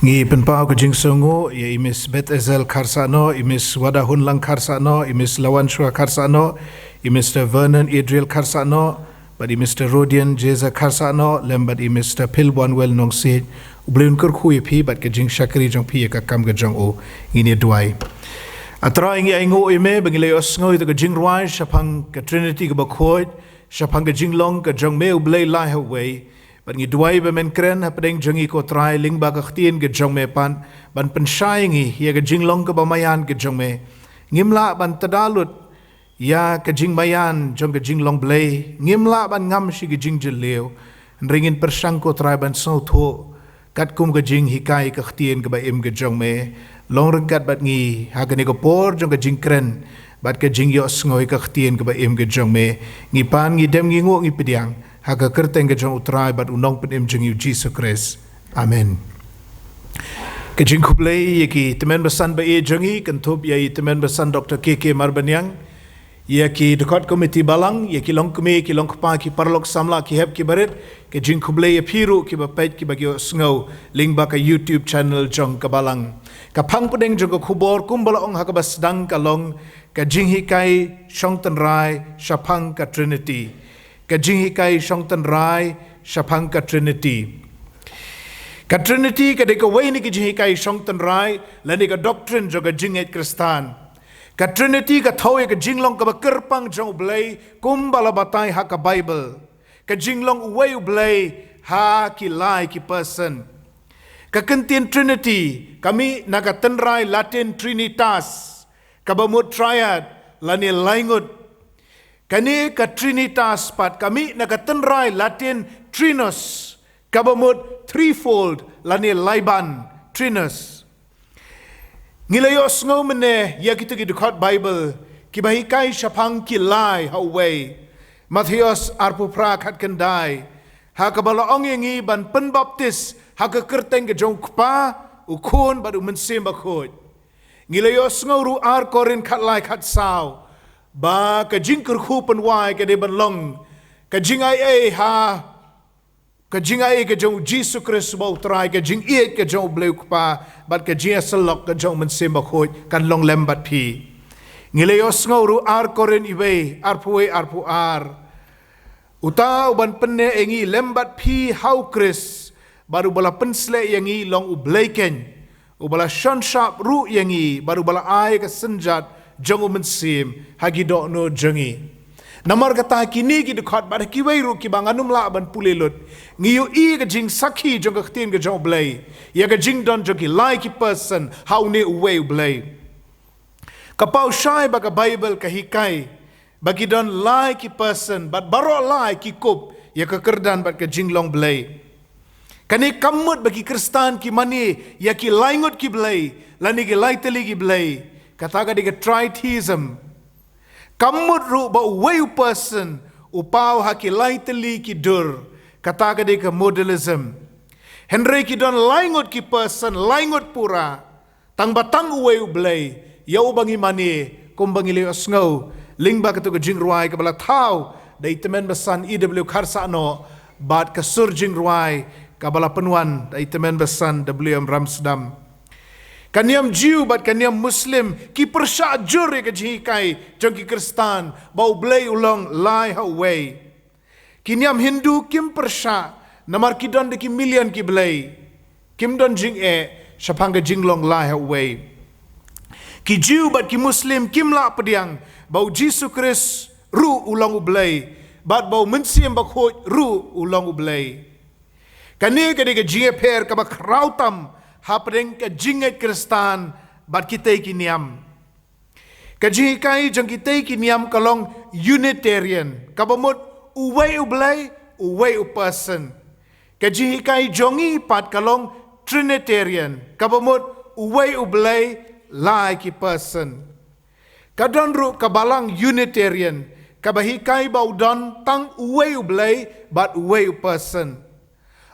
Ngi pynpaw ka jingsngewnguh ïa i Miss Beth Ezel Kharsano, i Miss Wadahunlang Kharsano, i Miss Lawanshwa Kharsano, i Mister Vernon Adriel Kharsano, bad i Mister Rodian Jeza Kharsano, lem bad i Mister Philbonwell Nongsiej. U Blei un kyrkhu ïa phi bad ka jingshakri jong phi ïa ka kam ka jong u. Ngin ïa duwai. A Trai, ngi ainguh ïa me ba ngi la ïohsngew ïa ka jingrwai shaphang ka Trinity kaba khuid, shaphang ka jinglong ka jong me U Blei lai ha uwei. Bad ngi duwai ba men kren hapdeng jong ngi ko Trai lyngba ka ktien ka jong me pat, ban pynshai ngi ïa ka jinglong kaba maïan ka jong me. Ngim lah ban tda lut ïa ka jingmaïan jong ka jinglong Blei, ngim lah ban ngam shi ka jingjylliew. Hynrei ngin pyrshang ko Trai ban sngewthuh katkum ka jinghikai ka ktien kaba im ka jong me. Long ryngkat bad ngi ha kane ka por jong ka jingkren bad ka jingïohsngew ïa ka ktien kaba im ka jong me. Ngi pan, ngi dem, ngi nguh, ngi pdiang ha ka kyrteng ka jong U Trai bad U Nongpynim jong ngi U Jisu Khrist. Amen. Ka jingkhublei ïa ki tymmen basan ba ïeit jong ngi, kynthup ïa i tymmen basan Doctor K K Marbaniang, ïa ki dkhot komiti balang, ïa ki longkmie, ki longkpa, ki paralok samla, ki hep ki barit, ka jingkhublei ïa phi ruh kiba peit, kiba ïohsngew lyngba ka YouTube channel jong ka balang. Ka phang pdeng jong ka khubor kumba la ong ha kaba sdang ka long ka jinghikai shong tynrai shaphang ka Trinity. Ka jinghikai shong tynrai shaphang ka Trinity. Ka Trinity ka dei kawei na ki jinghikai shong tynrai lane ka doctrine jong ka jingngeit Khristan. Ka Trinity ka thew ïa ka jinglong kaba kyrpang jong U Blei kumba la batai ha ka Bible. Ka jinglong uwei U Blei ha ki lai ki person. Ka kyntien Trinity ka mih na ka tynrai Latin trinitas, kaba mut triad lane laingut. Kane ka trinitas pat ka mih na ka tynrai Latin trinus, kaba mut threefold lane laiban, trinus. Ngi la ïohsngew mynne ïa kito ki dkhot Bible kiba hikai shaphang ki lai ha uwei. Mathaios arphew phra khatkhyndai, ha kaba la ong ïa ngi ban pynbaptis ha ka kyrteng ka jong U Kpa, U Khun bad U Mynsiem Bakhuid. Ngi la ïohsngew ruh ar Korinth khatlai khatsaw ba ka jingkyrkhu pynwai ka dei ban long ka jingai ei ha, ka jingai ei ka jong U Jisu Khrist uba U Trai, ka jingïeit ka jong U Blei U Kpa bad ka jingïasyllok ka jong U Mynsiem Bakhuid kan long lem bad phi. Ngi la ïohsngew ruh ar Korinth iwei, arphew wei, arphew ar. Uta uban pynneh ïa ngi lem bad phi ha U Khrist, bad uba la pynsleh ïa ngi long U Blei keiñ, uba la shon shap ruh ïa ngi, bad uba la ai ka synjat jong U Mynsiem ha ki dohnud jong ngi. Namar kata kine ki dkhot bad kiwei ruh kiba ngan ym lah ban pule lut, ngi ïohi ka jingsakhi jong ka ktien ka jong U Blei ïa ka jingdon jong ki lai ki person ha une uwei U Blei. Ka paw shai ba ka Bible ka hikai ba ki don lai ki person bad baroh lai ki kup ïa ka kyrdan bad ka jinglong Blei. Kane kam mut ba ki Khristan ki mane ïa ki laingut ki blei, lane ki laitylli ki blei. Kata ka dei ka tritheism. Kam mut ruh ba uwei u person u paw ha ki laitylli ki dur. Kata ka dei ka modalism. Hynrei ki don laingut ki person, laingut pura. Tang ba tang uwei u Blei, ïa uba ngi mane, kumba ngi la ïohsngew lyngba katto ka jingrwai kaba la thaw da i tymmen basan E W Kharsahnoh, bad ka sur jingrwai kaba la pynwan da i tymmen basan W M Ramsdam. Ka niam Jiw bad ka niam Muslim ki pyrshah jur ïa ka jinghikai jong ki Khristan ba u Blei u long lai ha uwei. Ki niam Hindu kim pyrshah, namar ki don da ki million ki blei. Kim don jingeh shaphang ka jinglong lai ha uwei. Ki Jiw bad ki Muslim kim lah pdiang ba u Jisu Khrist ruh u long u Blei, bad ba u Mynsiem Bakhuid ruh u long u Blei. Kane ka dei ka jingïapher kaba khraw tam hapdeng ka jingngeit Khristan bad kitei ki niam. Ka jinghikai jong kitei ki niam ka long Unitarian, kaba mut uwei u Blei, uwei u person. Ka jinghikai jong ngi pat ka long Trinitarian, kaba mut uwei u Blei, lai ki person. Ka don ruh ka balang Unitarian, kaba hikai ba u don tang uwei u Blei bad uwei u person.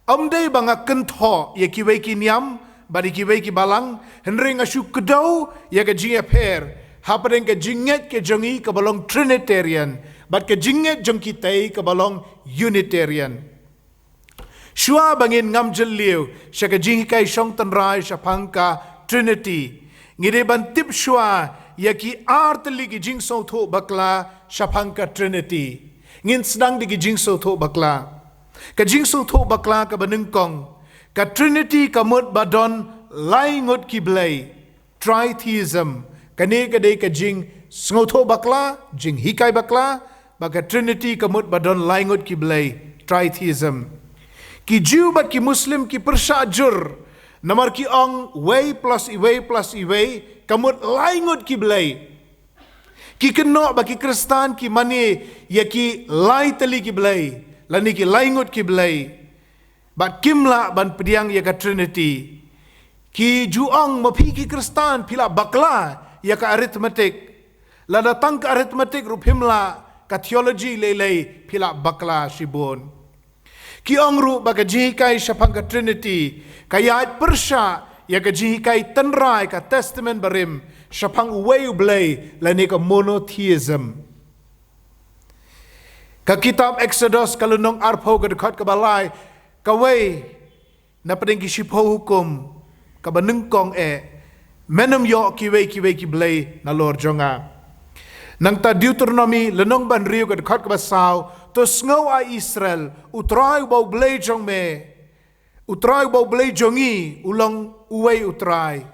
Ym dei ba nga kynthoh ïa kiwei ki niam bad ïa kiwei ki balang, hynrei nga shu kdew ïa ka jingïapher hapdeng ka jingngeit ka jong ngi kaba long Trinitarian bad ka jingngeit jong kitei kaba long Unitarian. Shuwa ba ngin ngam jylliew sha ka jinghikai shong tynrai shaphang ka Trinity, ngi dei ban tip shuwa ïa ki ar tylli ki jingsngewthuh bakla shaphang ka Trinity. Ngin sdang da ki jingsngewthuh bakla. Ka jingsngewthuh bakla kaba nyngkong, ka Trinity ka mut ba don lai ngut ki blei. Tritheism. Kane ka dei ka jingsngewthuh bakla, jinghikai bakla ba ka Trinity ka mut ba don lai ngut ki blei. Tritheism. Ki Jiw bad ki Muslim ki pyrshah jur, namar ki ong uwei plus uwei plus uwei ka mut lai ngut ki blei. Ki kynnoh ba ki Khristan ki mane ïa ki lai tylli ki blei, lane ki lai ngut ki blei. Bad kim lah ban pdiang ïa ka Trinity. Ki ju ong, ma phi ki Khristan phi lah bakla ïa ka arithmetic. Lada tang ka arithmetic ruh phim lah, ka theology lei lei phi lah bakla shibun. Ki ong ruh ba ka jinghikai shaphang ka Trinity ka ïaid pyrshah ïa ka jinghikai tynrai ka Testament Barim shaphang uwei u Blei, lane ka monotheism. Ka kitab Exodus ka lynnong arphew ka dkhot kaba lai, kawei na pdeng ki shiphew hukum, kaba nyngkong eh, men ym ïoh kiwei kiwei ki blei nalor jong nga. Nangta Deuteronomy lynnong ba hynriew ka dkhot kaba saw, to sngew, ai Israel, U Trai uba U Blei jong me, U Trai uba U Blei jong ngi u long uwei U Trai.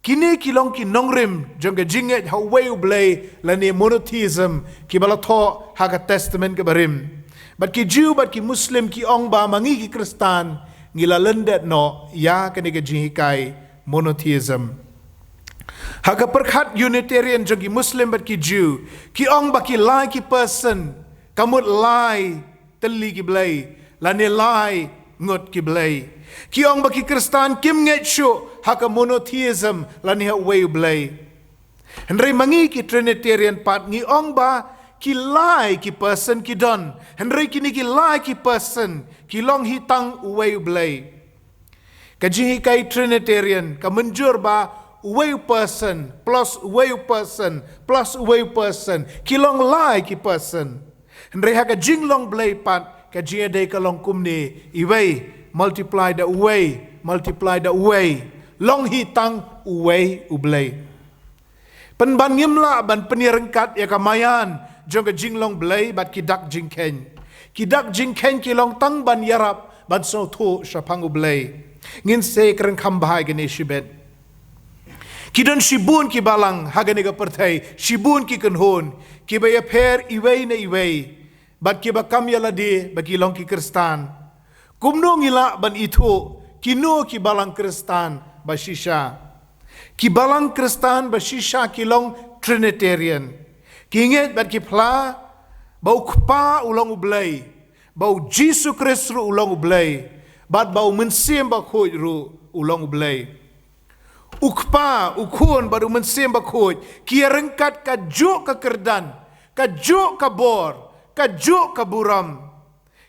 Kine ki long ki nongrim jong ka jingngeit ha uwei U Blei, lane monotheism, kiba la thoh ha ka Testament kaba rim. Bad ki Jiw bad ki Muslim ki ong ba ma ngi ki Khristan ngi la lyndet noh ïa kane ka jinghikai monotheism. Ha ka pyrkhat Unitarian jong ki Muslim bad ki Jiw, ki ong ba ki lai ki person ka mut lai tylli ki blei, lane lai ngut ki blei. Ki ong ba ki Khristan kim ngeit shuh ha ka monotheism, lane ha uwei U Blei. Hynrei ma ngi ki Trinitarian pat ngi ong ba ki lai ki person ki don, hynrei kine ki lai ki person ki long hi tang uwei U Blei. Ka jinghikai Trinitarian ka mynjur ba uwei u person plus uwei u person plus uwei u person ki long lai ki person. Hynrei ha ka jinglong Blei pat ka jingïadei ka long kumne, iwei multiply da uwei, multiply da uwei, long hi tang uwei U Blei. Pynban ngim lah ban pynïaryngkat ïa ka maïan jong ka jinglong Blei bad ki dak jingkheiñ. Ki dak jingkheiñ ki long tang ban ïarap ban sngewthuh shaphang U Blei. Ngin sa kren kham bha ïa kane shibit. Ki don shibun ki balang ha kane ka pyrthei, shibun ki kynhun, kiba ïapher iwei na iwei, bad kiba kam ïa lade ba ki long ki Khristan. Kumno ngi lah ban ithuh kino ki balang Khristan ba shisha? Ki balang Khristan ba shisha ki long Trinitarian. Ki ngeit bad ki phla ba U Kpa u long U Blei, ba U Jisu Khrist ruh u long U Blei, bad ba u Mynsiem Bakhuid ruh u long U Blei. U Kpa, u Khun bad u Mynsiem Bakhuid ki ïaryngkat ka juk ka kyrdan, ka juk ka bor, ka juk ka burom.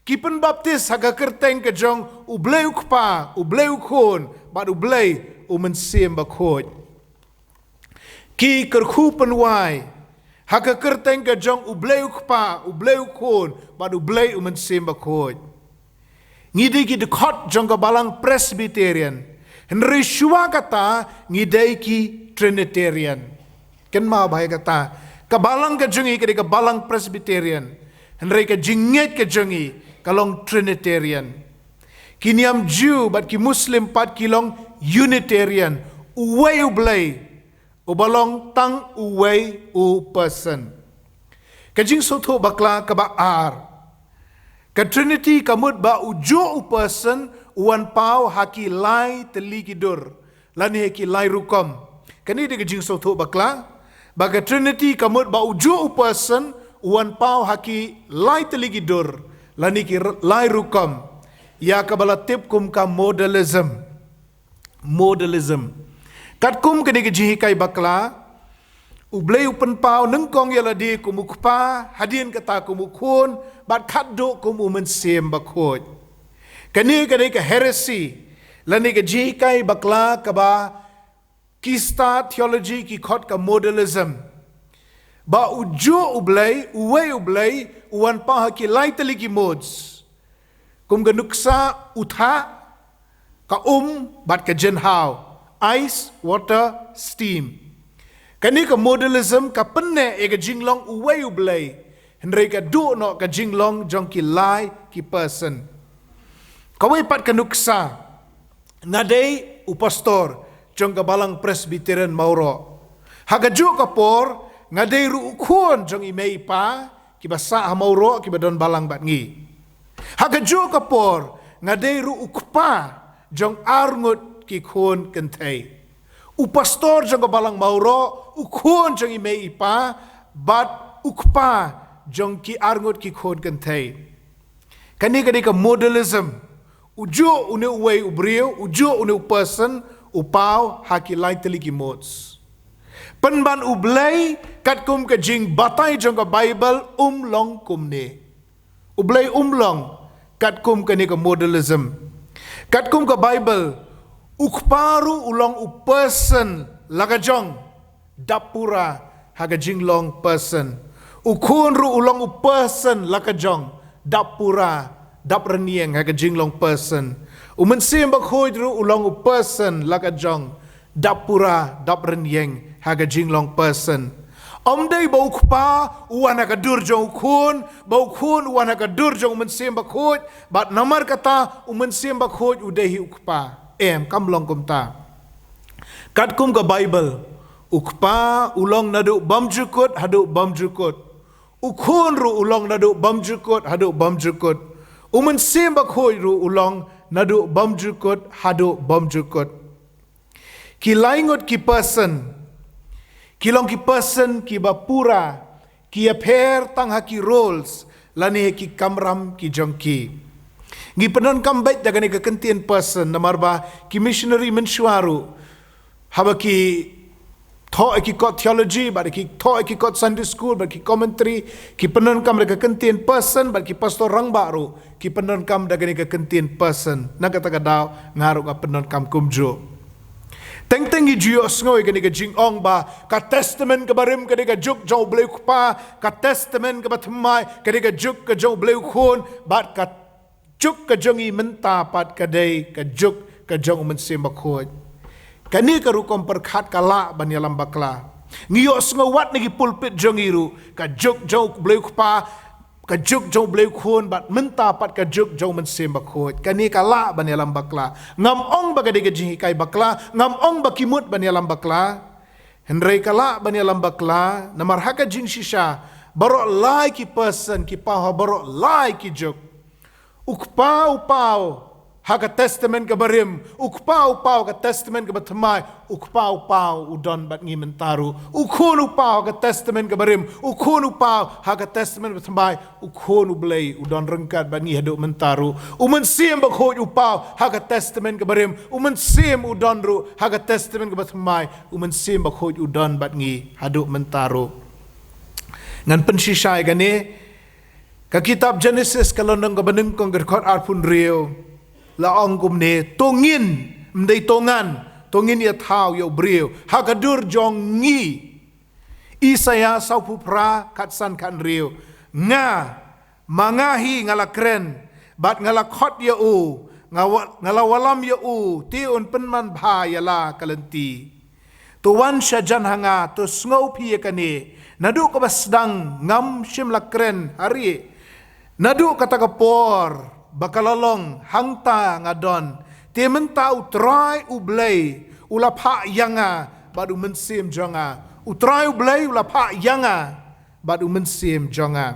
Ki pynbaptis ha ka kyrteng ka jong U Blei U Kpa, U Blei U Khun bad U Blei U Mynsiem Bakhuid. Ki kyrkhu pynwai ha ka kyrteng ka jong U Blei U Kpa, U Blei U Khun bad U Blei U Mynsiem Bakhuid. Ngi dei ki dkhot jong ka Balang Presbyterian, hynrei shuwa kata ngi dei ki Trinitarian. Kynmaw bha ïa kata, ka Balang ka jong ngi ka dei ka Balang Presbyterian, hynrei ka jingngeit ka jong ngi ka long Trinitarian. Ki niam Jiw bad ki Muslim pat ki long Unitarian, uwei U Blei, uba long tang uwei u person. Ka jingsngewthuh bakla kaba ar, ka Trinity ka mut ba u juk u person u wan paw ha ki lai tylli ki dur lane ha ki lai rukom. Kane dei ka jingsngewthuh bakla, ba ka Trinity ka mut ba u juk u person u wan paw ha ki lai tylli ki dur lane ki r-, lai rukom, ïa kaba la tip kum ka modalism. Modalism. Katkum kane ka jinghikai bakla, U Blei u pynpaw nyngkong ïa lade kum U Kpa, hadien kata kum U Khun, bad khatduh kum U Mynsiem Bakhuid. Kane ka dei ka heresy lane ka jinghikai bakla kaba ki stad theology ki khot ka modalism, ba u juk U Blei, uwei U Blei, u wan paw ha ki lai tylli ki modes. Kum ka nuksa u thah, ka um bad ka jynhaw, ice, water, steam. Kane ka modalism ka pynneh ïa ka jinglong uwei U Blei, hynrei ka duh noh ka jinglong jong ki lai ki person. Kawei pat ka nuksa, nga dei u pastor jong ka Balang Presbyterian Mawroh. Ha ka juk ka por nga dei ruh u khun jong i mei i pa kiba sah ha Mawroh, kiba don balang bad ngi. Ha ka juk ka por nga dei ruh u kpa jong arngut ki khun kynthei. U pastor jong ka Balang Mawroh, u khun jong i mei i pa, bad u kpa jong ki arngut ki khun kynthei. Kane ka dei ka modalism. U juk une uwei u briew, u juk une u person, u paw ha ki lai tylli ki modes. Pynban U Blei katkum ka jingbatai jong ka Bible um long kumne. U Blei um long katkum kane ka modalism. Katkum ka Bible, u kpa ruh u long u person la ka jong, dap pura ha ka jinglong person. U khun ruh u long u person la ka jong, dap pura, dap rynïeng ha ka jinglong person. U Mynsiem Bakhuid ruh u long u person la ka jong, dap pura, dap rynïeng ha ka jinglong person. Ym dei ba u kpa u wan ha ka dur jong u khun, ba u khun u wan ha ka dur jong u Mynsiem Bakhuid, bad namar kata u Mynsiem Bakhuid u dei hi u kpa. Em, kam long kumta. Katkum ka Bible, u kpa u long naduh bymjukut haduh bymjukut. U khun ruh u long naduh bymjukut haduh bymjukut. U Mynsiem Bakhuid ruh u long naduh bymjukut haduh bymjukut. Ki lai ngut ki person ki long ki person kiba pura, ki ïapher tang ha ki roles lane ha ki kamram ki jong ki. Ngi pyndonkam beit da kane ka kyntien person namar ba ki missionary mynshuwa ruh, haba ki thoh ïa ki kot theology, bad ki thoh ïa ki kot Sunday school, bad ki commentary, ki pyndonkam da ka kyntien person, bad ki pastor rangbah ruh ki pyndonkam da kane ka kyntien person. Na kata ka daw nga ruh nga pyndonkam kumjuh. Teng teng ngi ju ïohsngew ïa kane ka jingong ba ka testament kaba rim ka dei ka juk jong U Blei U Kpa, ka testament kaba thymmai ka dei ka juk ka jong U Blei U Khun, bad ka juk ka jong ngi mynta pat ka dei ka juk ka jong U Mynsiem Bakhuid. Kane ka rukom pyrkhat ka lah ban ïalam bakla. Ngi ïohsngew wat na ki pulpit jong ngi ruh, ka juk jong U Blei U Kpa, ka juk jong U Blei U Khun, bad mynta pat ka juk jong U Mynsiem Bakhuid. Kane ka lah ban ïalam bakla. Ngam ong ba ka dei ka jinghikai bakla, ngam ong ba ki mut ban ïalam bakla. Hynrei ka lah ban ïalam bakla namar ha ka jingshisha baroh lai ki person ki paw ha baroh lai ki juk. U kpa u paw ha ka Testament ka barim, u kpa u paw ha ka Testament ka bathymmai, u kpa u paw u don bad ngi mynta ruh. U khun u paw ha ka Testament ka barim, u khun u paw ha ka Testament bathymmai, u khun u Blei u don ryngkat bad ngi haduh mynta ruh. U Mynsiem Bakhuid u paw ha ka Testament ka barim, u Mynsiem u don ruh ha ka Testament ka bathymmai, u Mynsiem Bakhuid u don bad ngi haduh mynta ruh. Ngan pynshisha ïa kane, ka kitab Genesis ka lynnong ka banyngkong ka dkhot arphew hynriew, la ong kumne: To ngin, ym dei to ngan, to ngin ïa thaw ïa u briew ha ka dur jong ngi. Isaïah sawphew phra, khatsan khathynriew: Nga, ma nga hi nga la kren, bad nga la khot ïa u, nga, wa, nga la wallam ïa u, te un pynman bha ïa la ka lynti. To wan sha jan ha nga, to sngew phi ïa kane, naduh kaba sdang ngam shym la kren ha rieh, naduh kata ka por ba ka la long hangta nga don. Te mynta U Trai U Blei u la phah ïa nga bad U Mynsiem jong nga. U Trai U Blei u la phah ïa nga bad U Mynsiem jong nga.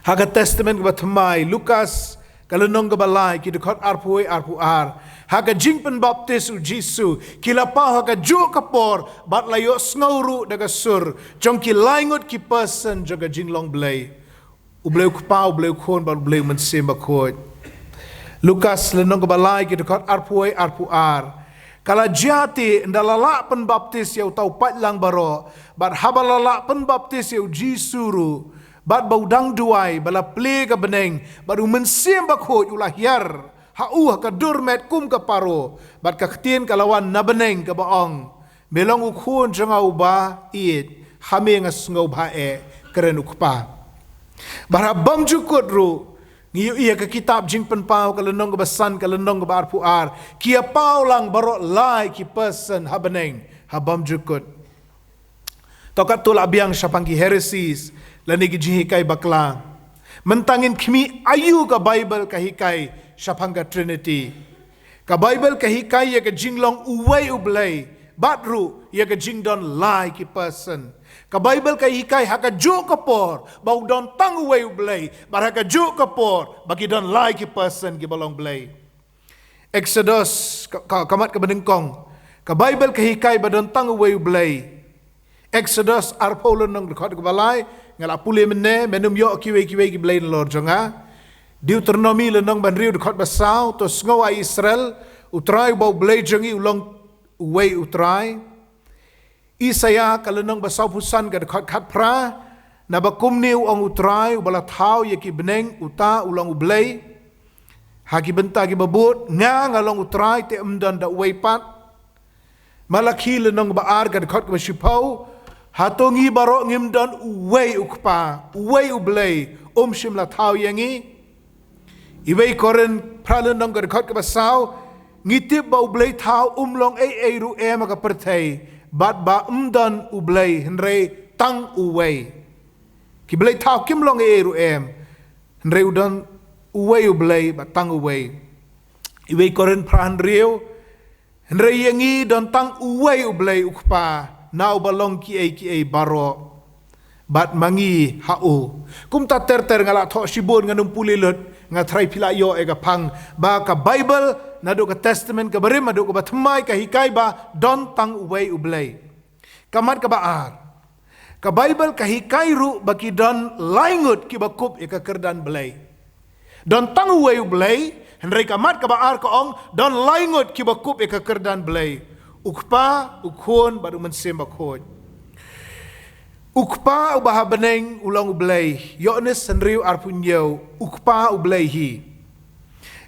Ha ka Testament ka bathymmai, Lukas ka lynnong ka balai, ki dkhot arphew wei, arphew ar, ha ka jingpynbaptis U Jisu, ki la paw ha kajuh ka por bad la ïohsngew ruh da ka sur jong ki lai ngut ki person jong ka jinglong Blei. U Blei U Kpa, U Blei U Khun bad U Blei U Mynsiem Bakhuid. Lukas lynnong ka balai, ki dkhot arphew wei, arphew ar. Ka la jia te, ynda la lah pynbaptis ïa uta u paidlang baroh, bad haba la lah pynbaptis ïa U Jisu ruh, bad ba u dang duwai, ba la plie ka bneng, bad U Mynsiem Bakhuid u la hiar ha u ha ka dur met kum ka paro, bad ka ktien ka la wan na bneng kaba ong: Me long U Khun jong nga uba ïeit, ha me nga sngewbha eh, kren U Kpa. Bad ha bymjukut ruh, ngi ïohi ha ka kitab Jingpynpaw ka lynnong kaba san, ka lynnong kaba arphew ar, ki ïa paw lang baroh lai ki person ha bneng ha bymjukut. To katto la biang shaphang ki heresies lane ki jinghikai bakla. Mynta ngin khmih aïu ka Baibl ka hikai shaphang ka Trinity. Ka Baibl ka hikai ïa ka jinglong uwei U Blei, bad ruh ïa ka jingdon lai ki person. Ka Baibl ka hikai ha kajuh ka por ba u don tang uwei U Blei, bad ha kajuh ka por ba ki don lai ki person kiba long Blei. Exodus, ka, ka, ka mat kaba nyngkong, ka Baibl ka hikai ba don tang uwei U Blei. Exodus arphew lynnong dkhot kaba lai, nga la pule mynne, men ym ïoh kiwei kiwei ki blei nalor jong nga. Deuteronomy lynnong ba hynriew dkhot ba saw: To sngew, A Israel, U Trai uba U Blei jong ngi u long uwei U Trai. Isaïah ka lynnong ba sawphew san ka dkhot khatphra: Naba kumne u ong U Trai uba la thaw ïa ki bneng, uta u long U Blei. Ha ki bynta kiba bud, nga, nga long U Trai, te ym don da uwei pat. Malakhi lynnong ba ar ka dkhot kaba shiphew: Hato ngi baroh ngim don uwei U Kpa, uwei U Blei, um shym la thaw ïa ngi? Iwei Korinth phra lynnong ka dkhot kaba saw: Ngi tip ba U Blei thaw um long ei ei ruh em ha ka pyrthei, bad ba ym don U Blei, hynrei tang uwei. Ki blei thaw kim long ei ei ruh em, hynrei u don uwei U Blei bad tang uwei. Iwei Korinth phra hynriew: Hynrei ïa ngi don tang uwei U Blei U Kpa, na uba long kiei kiei baroh, bad ma ngi ha u. Kumta ter ter, nga la thoh shibun, ngan ym pule lut, nga tharai phi la ïoh ïa ka phang ba ka Baibl, naduh ka Testament kaba rim haduh kaba thymmai, ka hikai ba don tang uwei U Blei. Ka mat kaba ar, ka Baibl ka hikai ruh ba ki don lai ngut kiba kup ïa ka kyrdan Blei. Don tang uwei U Blei, hynrei ka mat kaba ar ka ong don lai ngut kiba kup ïa ka kyrdan Blei: U Kpa, U Khun bad U Mynsiem Bakhuid. U Kpa uba ha bneng u long U Blei. Ïoannis hynriew arphew hynñiew: U Kpa U Blei hi.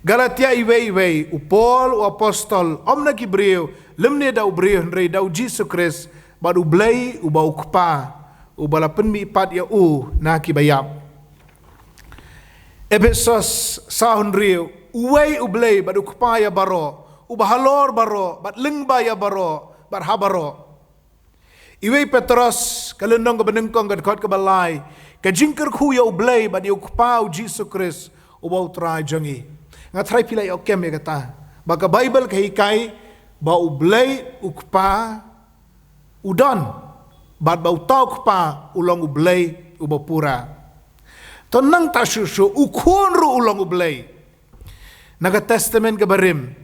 Galatia iwei iwei: U Paul u apostol, ym na ki briew lymne da u briew, hynrei da U Jisu Khrist bad U Blei uba U Kpa, uba la pynmihpat ïa u na kiba ïap. Ephesos saw hynriew: Uwei U Blei bad U Kpa ïa baroh, uba halor baroh bad lyngba ïa baroh bad ha baroh. Iwei Petros ka lynnong kaba nyngkong ka dkhot kaba lai: Ka jingkyrkhu ïa U Blei bad ïa U Kpa U Jisu Khrist uba U Trai jong ngi. Nga tharai phi la ïoh kem ïa kata ba ka Baibl ka hikai ba U Blei U Kpa u don, bad ba uta U Kpa u long U Blei uba pura. To nangta shuh shuh, U Khun ruh u long U Blei. Na ka Testament ka barim.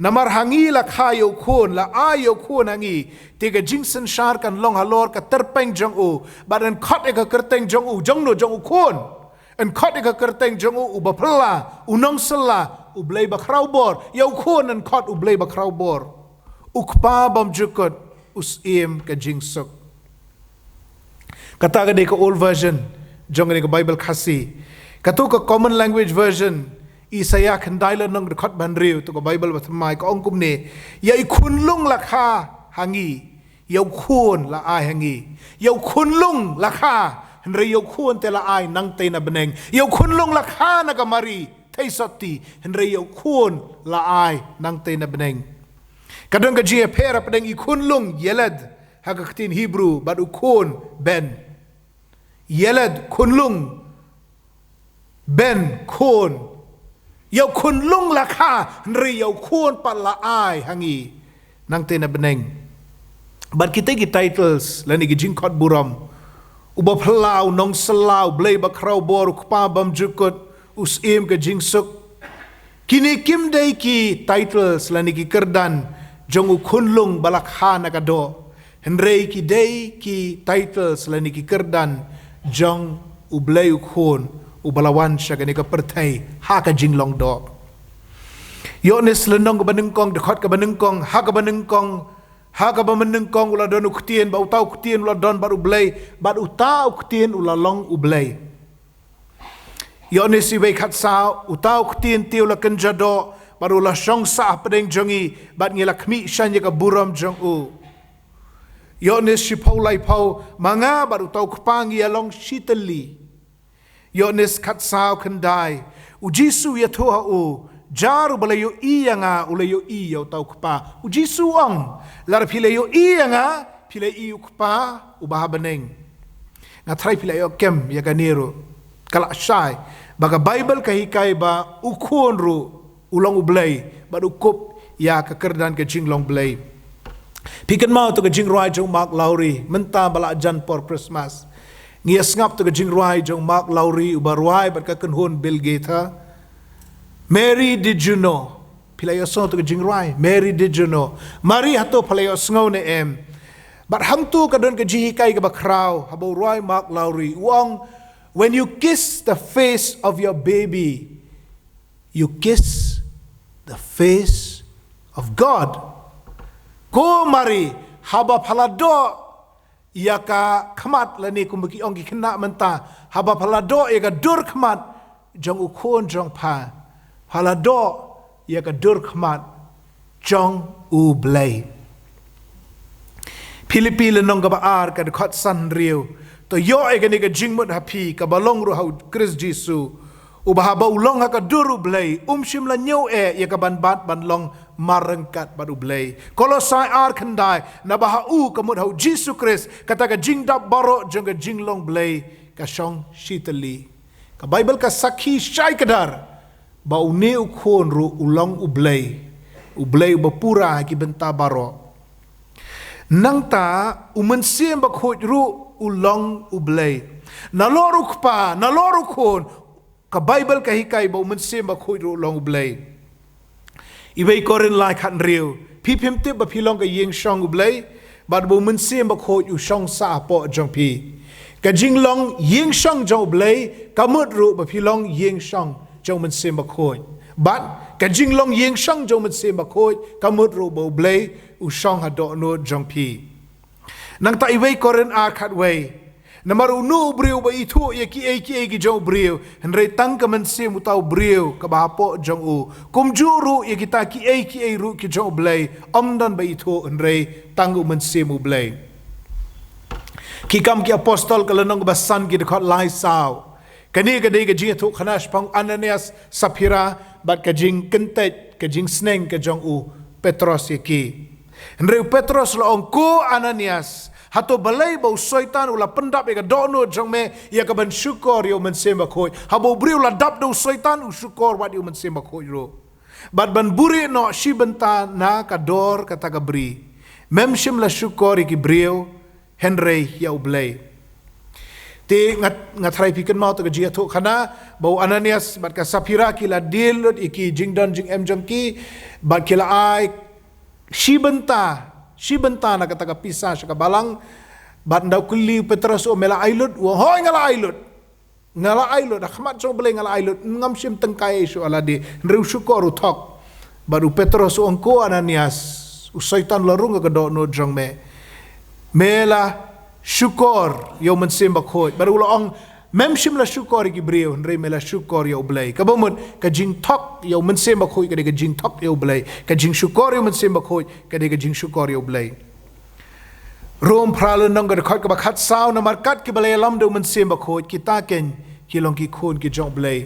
Namar ha ngi la kha ïa u khun, la ai ïa u khun ha ngi. Te ka jingsynshar kan long halor ka tyrpeng jong u. Bad yn khot ïa ka kyrteng jong u, jong no jong u khun. Yn khot ïa ka kyrteng jong u, u ba phylla, u nongsylla, u Blei ba khraw bor. Ïa u khun yn khot u Blei ba khraw bor. U Kpa bymjukut, u Syiem ka jingsuk. Kata ka dei ka old version jong ka Bible Khasi. Kato ka Common Language Version, Isaïah khyndai lynnong dkhot ba hynriew, to ka Bible ba thymmai, ka ong kumne: Ïa i khunlung la kha ha ngi, ïa u khun la ai ha ngi. Ïa u khunlung la kha, hynrei ïa u khun te la ai nangtei na bneng. Ïa u khunlung la kha na ka Mari theisotti, hynrei ïa u khun la ai nangtei na bneng. Ka don ka jingïapher hapdeng i khunlung, yeled, ha ka ktien Hebrew, bad u khun, ben. Yeled, khunlung, ben, khun. Ïa u khunlung la kha, hynrei ïa u khun pat la ai ha ngi nangtei na bneng. Bad kita ki titles lane ki jingkhot burom: u ba phylla, u nongsylla, u Blei ba khraw bor, u Kpa bymjukut, u Syiem ka jingsuk. Kine kim dei ki titles lane ki kyrdan jong u khunlung ba la kha na ka doh. Hynrei ki dei ki titles lane ki kyrdan jong u Blei u Khun, u ba la wan sha kane ka pyrthei ha ka jinglong doh. Ïoannis lynnong ka banyngkong, dkhot ka banyngkong, ha ka banyngkong, ha ka banyngkong u la don u Ktien, bad uta u Ktien u la don bad u Blei, bad uta u Ktien u la long u Blei. Ïoannis iwei khatsaw, uta u Ktien te u la kynja doh, bad u la shong sah hapdeng jong ngi, bad ngi la khmih shane ïa ka burom jong u. Ïoannis shiphew laiphew, ma nga bad uta u Kpa ngi ïa long shitylli. Ïoannis khatsaw khyndai, u Jisu u ïathuh ha u, jar u ba la ïohi ïa nga, u la ïohi ïa uta u Kpa. U Jisu u ong, lada phi la ïohi ïa nga, phi la ïohi u Kpa u ba ha bneng. Nga tharai phi la ïoh kem ïa kane ruh. Ka la shai ba ka Bible ka hikai ba u Khun ruh u long u Blei, bad u kup ïa ka kyrdan ka jinglong Blei. Phi kynmaw to ka jingrwai jong Mark Lowry, mynta ba la jan por Christmas. Ngi ïa sngap to ka jingrwai jong Mark Lowry, u ba rwai bad ka kynhun Bill Gaither. Mary, did you know? Phi la ïohsngew to ka jingrwai, Mary, did you know? Mari, hato phi la ïohsngew ne em? Bad hangto ka don ka jinghikai ka ba khraw, haba u rwai Mark Lowry, u ong, when you kiss the face of your baby, you kiss the face of God. Ko Mari, haba phi la doh ïa ka khmat, lane kumba ki ong ki khynnah mynta, haba phi la doh ïa ka dur khmat jong u Khun jong pha, phi la doh ïa ka dur khmat jong u Blei. Philippi lynnong ka ba ar, ka dkhot san hynriew, to ïoh ïa kane ka jingmut ha phi, ka ba long ruh ha u Khrist Jisu, u ba haba u long ha ka dur u Blei, um shym la ñiew eh ïa ka ban bat ban long marryngkat bad u Blei. Kolosai ar khyndai, naba ha u, ka mut ha u Jisu Khrist, kata ka jingdap baroh jong ka jinglong Blei ka shong shitylli. Ka Bible ka sakhi shai kdar ba une u Khun ruh u long u Blei, u Blei u ba pura ha ki bynta baroh. Nangta u Mynsiem Bakhuid ruh u long u Blei. Nalor u Kpa, nalor u Khun, ka Bible ka hikai ba u Mynsiem Bakhuid ruh u long u Blei. Iwei Korinth lai khat hynriew, phi phim tip ba phi long ka ïing shong u Blei, bad ba u Mynsiem Bakhuid u shong sah hapoh jong phi. Ka jinglong ïing shong jong u Blei ka mut ruh ba phi long ïing shong jong u Mynsiem Bakhuid. Bad ka jinglong ïing shong jong u Mynsiem Bakhuid ka mut ruh ba u Blei u shong ha dohnud jong phi. Nangta iwei Korinth ar khat wei, namar uno u briew ba ithuh ïa kiei kiei ki jong u briew, hynrei tang ka mynsiem uta u briew ka ba hapoh jong u. Kumjuh ruh ïa kita kiei kiei ruh ki jong u Blei, ym don ba ithuh, hynrei tang u Mynsiem u Blei. Ki Kam ki Apostol ka lynnong ba san, ki dkhot lai saw. Kane ka dei ka jingïathuh khana shaphang Ananias, Saphira, bad ka jingkyntait, ka jingsneng ka jong u Petros ïa ki. Hynrei u Petros la ong, ko Ananias, hato balei ba u Soitan u la pyndap ïa ka dohnud jong me ïa ka ban shukor ïa u Mynsiem Bakhuid? Haba u briew la dap da u Soitan, u shukor wat ïa u Mynsiem Bakhuid ruh. Bad ban buhrieh noh shi bynta na ka dor kata ka bri. Mem shym la shukor ïa ki briew, hynrei ïa u Blei. Te nga, nga tharai phi kynmaw ïa ka jingïathuhkhana ba u Ananias bad ka Saphira ki la deal lut ïa ki jingdon jingem jong ki, bad ki la ai shi bynta, shi bynta na kata ka pisa sha ka balang. Bad ynda u kylli u Petros, u ong, "Me la ai lut?" U ong, "Hooid, nga la ai lut. Nga la ai lut, ha khmat jong U Blei nga la ai lut. Ngam shym tyngkai ei ei shuh ha lade." Hynrei u shukor, u thok. Bad u Petros u ong, "Ko Ananias, u Soitan u la rung ha ka dohnud jong me. Me la shukor ïa U Mynsiem Bakhuid." Bad u la ong, "Mem shym la shukor ïa ki briew, hynrei me la shukor ïa U Blei." Kaba mut, ka jingthok ïa U Mynsiem Bakhuid ka dei ka jingthok ïa U Blei. Ka jingshukor ïa U Mynsiem Bakhuid ka dei ka jingshukor ïa U Blei. Rom phra lynnong, ka dkhot kaba khatsaw, namar katba ki ba la ïalam da U Mynsiem Bakhuid, kita keiñ ki long ki khun ki jong U Blei.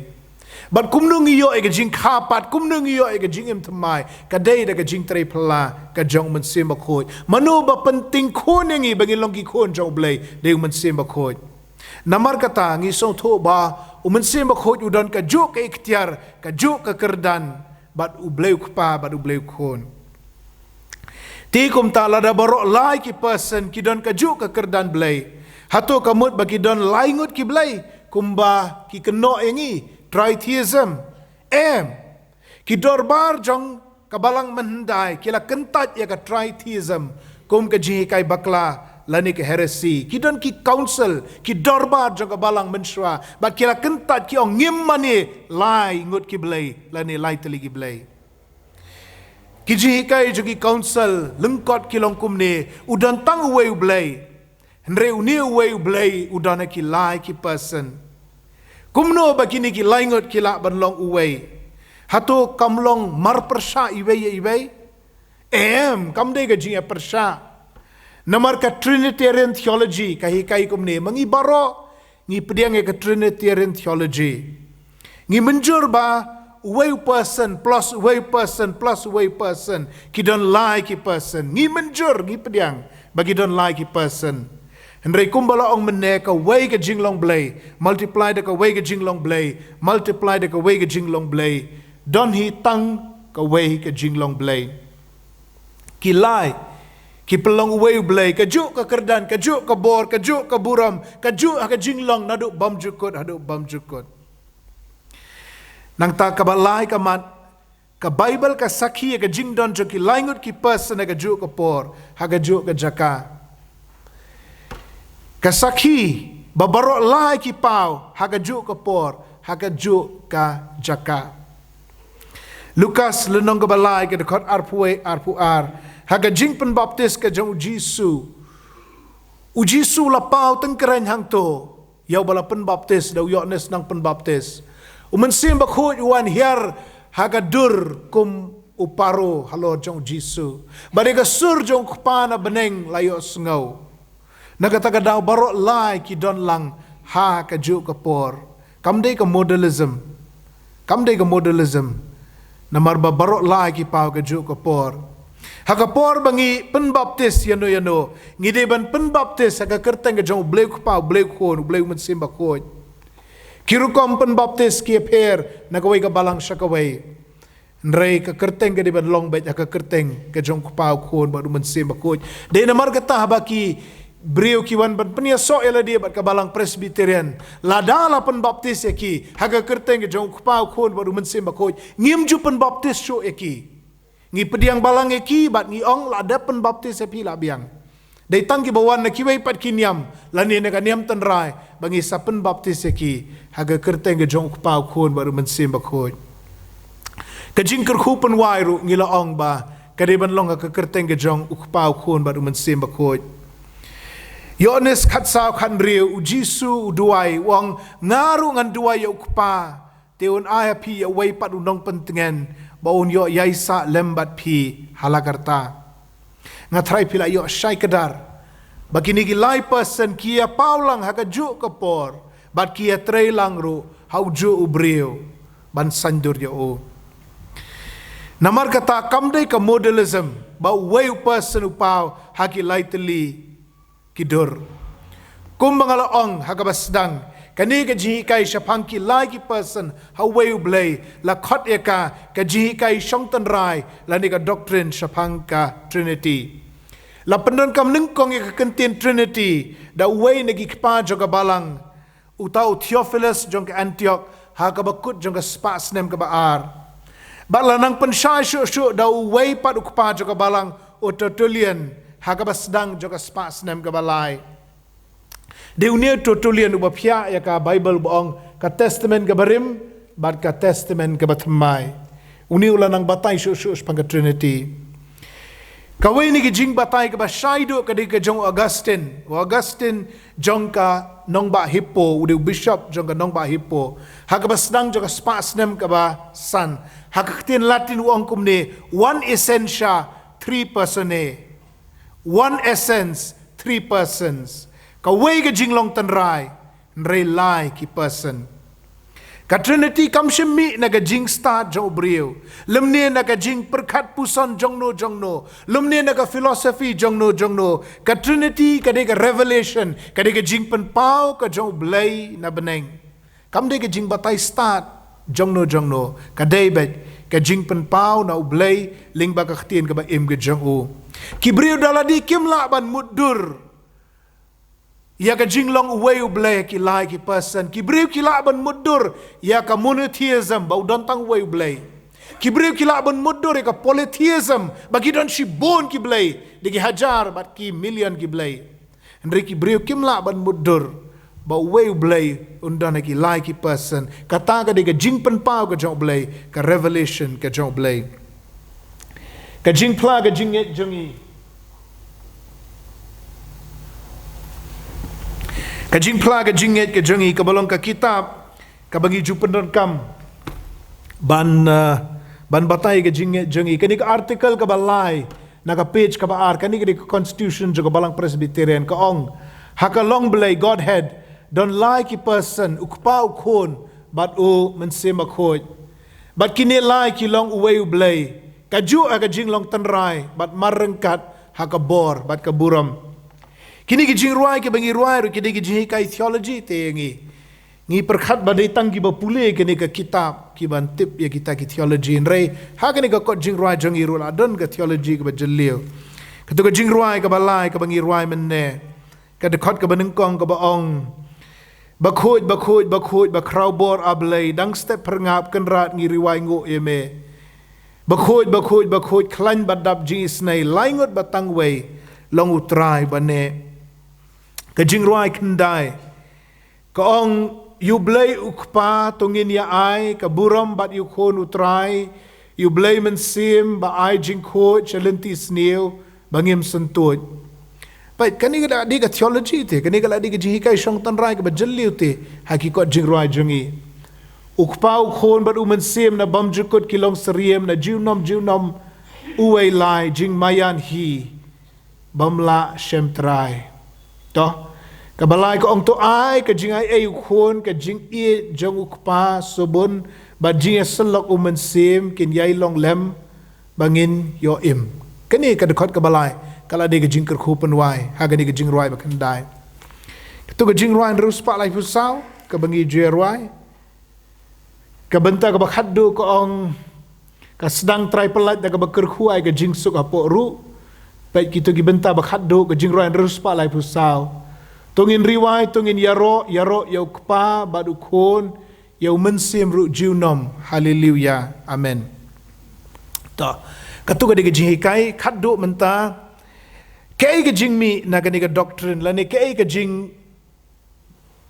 Bad kumno ngi ïoh ïa ka jingkha pat, kumno ngi ïoh ïa ka jingim thymmai? Ka dei da ka jingtrei phylla ka jong U Mynsiem Bakhuid. Mano ba pyntieng khun ïa ngi ba ngin long ki khun jong U Blei? Dei U Mynsiem Bakhuid. Namar kata ngi sngewthuh ba U Mynsiem Bakhuid u don kajuh ka iktiar, kajuh ka kyrdan, bad U Blei U Kpa bad U Blei U Khun. Te kumta, lada baroh lai ki person ki don kajuh ka kyrdan Blei, hato ka mut ba ki don lai ngut ki Blei kumba ki kynnoh ïa ngi, tritheism? Em. Ki dorbar jong ka balang mynhyndai ki la kyntait ïa ka tritheism kum ka jinghikai bakla lane ka heresy. Ki don ki council, ki dorbar jong ka balang mynshuwa, bad ki la kyntait, ki ong, "Ngim mane lai ngut ki Blei lane lai tylli ki Blei." Ki jinghikai jong ki council lyngkot ki long kumne: u don tang uwei U Blei. Hynrei une uwei U Blei u don ha ki lai ki person. Kumno ba kine ki lai ngut ki lah ban long uwei? Hato kam long mar pyrshah iwei ïa iwei? Em, kam dei ka jingïapyrshah. Namar ka Trinitarian theology ka hikai kumne, ma ngi baroh ngi pdiang ïa ka Trinitarian theology. Ngi mynjur ba uwei u person plus uwei u person plus uwei u person ki don lai ki person. Ngi mynjur, ngi pdiang ba ki don lai ki person. Hynrei kumba la ong mynne, kawei ka jinglong Blei multiply da kawei ka jinglong Blei multiply da kawei ka jinglong Blei, don hi tang kawei ka jinglong Blei. Ki lai ki pynlong uwei U Blei, kajuh ka kyrdan, kajuh ka bor, kajuh ka burom, kajuh ha ka jinglong naduh bymjukut haduh bymjukut. Nangta kaba lai ka mat, ka Baibl ka sakhi ïa ka jingdon jong ki lai ngut ki person ha kajuh ka por, ha kajuh ka jaka. Ka sakhi ba baroh lai ki paw ha kajuh ka por, ha kajuh ka jaka. Lukas lynnong kaba lai, ka dkhot arphew wei, arphew ar. Ha ka jingpynbaptis ka jong U Jisu, U Jisu la paw tyngkreiñ hangto ïa uba la pynbaptis da u Ïoannis Nongpynbaptis. U Mynsiem Bakhuid u wan hiar ha ka dur kum u paro halor jong U Jisu. Bad ïa ka sur jong U Kpa na bneng la ïohsngew. Na kata ka daw baroh lai ki don lang ha kajuh ka por. Kam dei ka modalism. Kam dei ka modalism. Namar ba baroh lai ki paw kajuh ka por. Ha ka por ba ngi pynbaptis ïano ïano, ngi dei ban pynbaptis ha ka kyrteng ka jong U Blei U Kpa, U Blei U Khun, U Blei U Mynsiem Bakhuid. Ki rukom pynbaptis ki ïapher na kawei ka balang sha kawei. Hynrei ka kyrteng ka dei ban long beit ha ka kyrteng ka jong U Kpa, U Khun bad U Mynsiem Bakhuid. Dei namar kata haba ki briew ki wan ban pynïasoh ïa lade bad ka balang Presbyterian, lada la pynbaptis ïa ki ha ka kyrteng ka jong U Kpa, U Khun bad U Mynsiem Bakhuid, ngim ju pynbaptis shuh ïa ki. Ngi pdiang balang ïa ki bad ngi ong, lada pynbaptis ïa phi la biang. Dei tang kiba wan na kiwei pat ki niam lane na ka niam tynrai ba ngi sa pynbaptis ïa ki ha ka kyrteng ka jong U Kpa, U Khun bad U Mynsiem Bakhuid. Ka jingkyrkhu pynwai ruh ngi la ong ba ka dei ban long ha ka kyrteng ka jong U Kpa, U Khun bad U Mynsiem Bakhuid. Ïoannis khatsaw, khathynriew, U Jisu u duwai, u ong, "Nga ruh ngan duwai ïa U Kpa, te un ai ha phi ïa uwei pat u Nongpyntngen ba un ïoh ïaisah lem bad phi ha la karta." Nga tharai phi la ïoh shai kdar ba kine ki lai person ki ïa paw lang ha kajuh ka por bad ki ïa trei lang ruh ha ujuh u briew ban saiñdur ïa u. Namar kata kam dei ka modalism ba uwei u person u paw ha ki lai tylli ki dur. Kumba nga la ong ha kaba sdang, kane ka jinghikai shaphang ki lai ki person ha uwei U Blei la khot ïa ka ka jinghikai shong tynrai lane ka doctrine shaphang ka Trinity. La pyndonkam nyngkong ïa ka kyntien Trinity da uwei na ki kpa jong ka balang, uta u Theophilus jong ka Antioch ha kaba kut jong ka spah snem kaba ar. Bad la nang pynshai shuh shuh da uwei pat u kpa jong ka balang, u Tertullian, ha kaba sdang jong ka spah snem kaba lai. Dei une u Tertullian uba phiah ïa ka Bible ba ong ka Testament kaba rim bad ka Testament kaba thymmai. Une u la nang batai shuh shuh shaphang ka Trinity. Kawei na ki jingbatai kaba shai duh ka dei ka jong u Augustine. U Augustine jong ka nongbah Hippo, u dei u bishop jong ka nongbah Hippo. Ha kaba sdang jong ka spah snem kaba san. Ha ka ktien Latin u ong kumne, one essentia, three personae. One essence, three persons. Kawei ka jinglong tynrai, hynrei lai ki person. Ka Trinity kam shym mih na ka jingstad jong u briew, lymne na ka jingpyrkhat puson jongno jongno, lymne na ka philosophy jongno jongno. Ka Trinity ka dei ka revelation, ka dei ka jingpynpaw ka jong u Blei na bneng. Kam dei ka jingbatai stad jongno jongno, ka dei beit ka jingpynpaw na u Blei lyngba ka ktien kaba im ka jong u. Ki briew da lade kim lah ban mutdur ïa ka jinglong uwei u Blei, ki lai ki person. Ki briew ki lah ban mutdur ïa ka monotheism, ba u don tang uwei u Blei. Ki briew ki lah ban mutdur ïa ka polytheism, ba ki don shibun ki blei, da ki hajar bad ki million ki blei. Hynrei ki briew kim lah ban mutdur ba uwei u Blei un don ha ki lai ki person. Kata ka dei ka jingpynpaw ka jong u Blei, ka revelation ka jong u Blei. Ka jingphla ka jingngeit jong ngi. Ka jingphla ka jingngeit ka jong ngi, kaba long ka kitab kaba ngi ju pyndonkam ban, uh, ban batai ka jingngeit jong ngi. Kane ka article kaba lai na ka page kaba ar, kane ka dei ka constitution jong ka Balang Presbyterian, ka ong, ha ka long Blei, Godhead, don lai ki person, u Kpa, u Khun bad u Mynsiem Bakhuid. Bad kine lai ki long uwei u Blei, kajuh ha ka jinglong tynrai bad mar ryngkat ha ka bor bad ka burom. Kine ki jingrwai kiba ngi rwai ruh ki dei ki jinghikai theology te ïa ngi. Ngi pyrkhat ba dei tang kiba pule kane ka kitab ki ban tip ïa kita ki theology, hynrei ha kane ka kot jingrwai jong ngi ruh la don ka theology kaba jylliew. Kato ka jingrwai kaba lai kaba ngi rwai mynne, ka dkhot kaba nyngkong kaba ong, Bakhuid, bakhuid, bakhuid, bakhraw bor A Blei, dang step phyrngap Kynrad ngi rwai nguh ïa me. Bakhuid, bakhuid, bakhuid, khlaiñ bad dap jingisynei, lai ngut bad tang uwei, long U Trai ba neh. Ka jingrwai khyndai ka ong, ïa U Blei U Kpa to ngin ïa ai ka burom bad ïa U Khun U Trai, ïa U Blei Mynsiem ba ai jingkhuid sha lynti sniew ba ngim syntuid. Peit, kane ka la dei ka theology te, kane ka la dei ka jinghikai shong tynrai kaba jylliew te ha ki kot jingrwai jong ngi. U Kpa, U Khun bad U Mynsiem na bymjukut ki long syriem, na junom junom uwei lai, jingmaïan hi bym lah shem trai. To, kaba lai ka ong, to ai ka jingaiei U Khun, ka jingïeit jong U Kpa Subun bad jingïasyllok U Mynsiem kin ïai long lem ba ngin ïoh im. Kane ka dkhot kaba lai ka la dei ka jingkyrkhu pynwai ha kane ka jingrwai ba khyndai. Kato ka jingrwai hynriew spah laiphew saw kaba ngi ju ïa rwai, ka bynta kaba khatduh ka ong, ka sdang trai pyllait da kaba kyrkhu ai ka jingsuk hapoh ruh. Peit kito ki bynta ba khatduh, ka jingrwai hynriew spah laiphew saw. To ngin rwai, to ngin ïaroh, ïaroh ïa U Kpa bad U Khun, ïa U Mynsiem ruh junom. Haleluia. Amen. To, kato ka dei ka jinghikai khatduh mynta. Kaei ka jingmih na kane ka doctrine, lane kaei ka jing,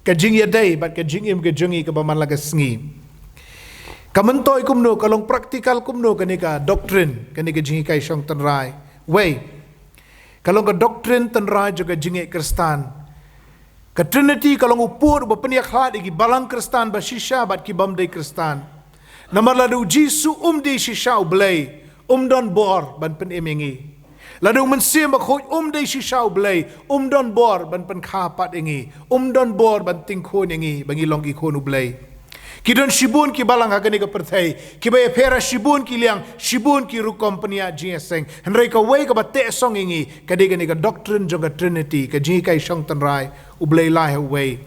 ka jingïadei bad ka jingim ka jong ngi kaba man la ka sngi? Ka myntoi kumno, ka long practical kumno kane ka doctrine, kane ka jinghikai shong tynrai? Wei, ka long ka doctrine tynrai jong ka jingngeit Khristan. Ka Trinity ka long u pud uba pynïakhlad ïa ki balang Khristan ba shisha bad ki bym dei Khristan. Namar lada U Jisu um dei shisha U Blei, um don bor ban pynim ïa ngi. Lada U Mynsiem Bakhuid um dei shisha U Blei, um don bor ban pynkha pat ïa ngi, um don bor ban tyngkhun ïa ngi ba ngi long ki khun U Blei. Ki don shibun ki balang ha kane ka pyrthei, kiba ïapher ha shibun ki liang, shibun ki rukom pynïaid jingïaseng. Hynrei kawei kaba teh song ïa ngi ka dei kane ka doctrine jong ka Trinity, ka jinghikai shong tynrai, U Blei lai ha uwei.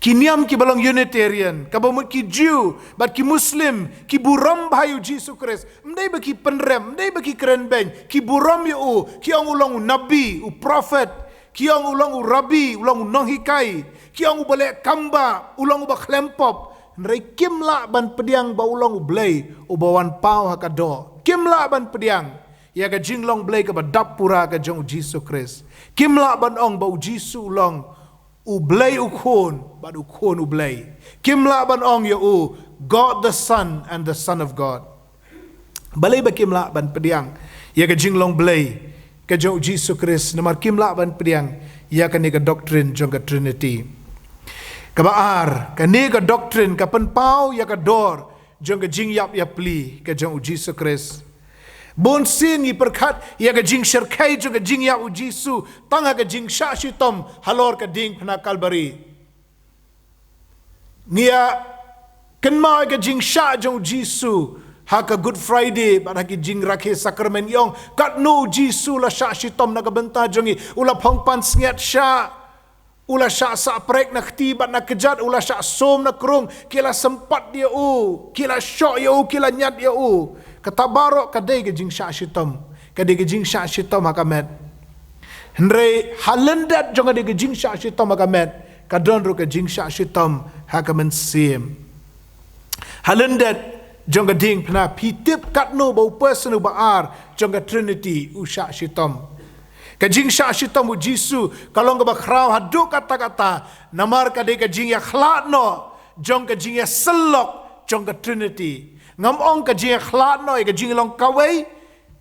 Ki niam kiba long Unitarian, kaba mut ki Jiw bad ki Muslim, ki burom bha ïa U Jisu Khrist, ym dei ba ki pynrem, ym dei ba ki kren beiñ, ki burom ïa U, ki ong U long u nabi, u prophet, ki ong U long u rabbi, U long u nonghikai, Ki ong uba leh kam ba, u long uba khlem pop. Hynrei kim lah ban pdiang ba u long U Blei uba wan paw ha ka doh. Kim lah ban pdiang ïa ka jinglong Blei kaba dap pura ka jong U Jisu Khrist. Kim lah ban ong ba U Jisu u long U Blei U Khun bad U Khun U Blei. Kim lah ban ong ïa u God the Son and the Son of God. Balei ba kim lah ban pdiang ïa ka jinglong Blei ka jong U Jisu Khrist, namar kim lah ban pdiang ïa kane ka doctrine jong ka Trinity. Kaba ar, kane ka doctrine ka pynpaw ïa ka dor jong ka jingïap ïapli ka jong U Jisu Khrist. Bun sien ngi pyrkhat ïa ka jingshyrkhei jong ka jingïap U Jisu tang ha ka jingshah shitom halor ka diengphna Kalbari. Ngi ïa kynmaw ïa ka jingshah jong U Jisu ha ka Good Friday bad ha ki jingrakhe sakramen, ïa ong katno U Jisu la shah shitom na ka bynta jong ngi, u la phong pansngiat shah, u la shah sah prek na kti bad na kjat, u la shah sum na krung, ki la sympat ïa u, ki la shoh ïa u, ki la ñiat ïa u. Kata baroh ka dei ka jingshah shitom, ka dei ka jingshah shitom ha ka met. Hynrei ha lyndet jong ka dei ka jingshah shitom ha ka met, ka don ruh ka jingshah shitom ha ka mynsiem. Ha lyndet jong ka diengphna, phi tip katno ba u person uba ar jong ka Trinity u shah shitom? Ka jingshah shitom U Jisu ka long kaba khraw haduh katta katta, namar ka dei ka jingïakhlad noh jong ka jingïasyllok jong ka Trinity. Ngam ong ka jingïakhlad noh ïa ka jinglong kawei,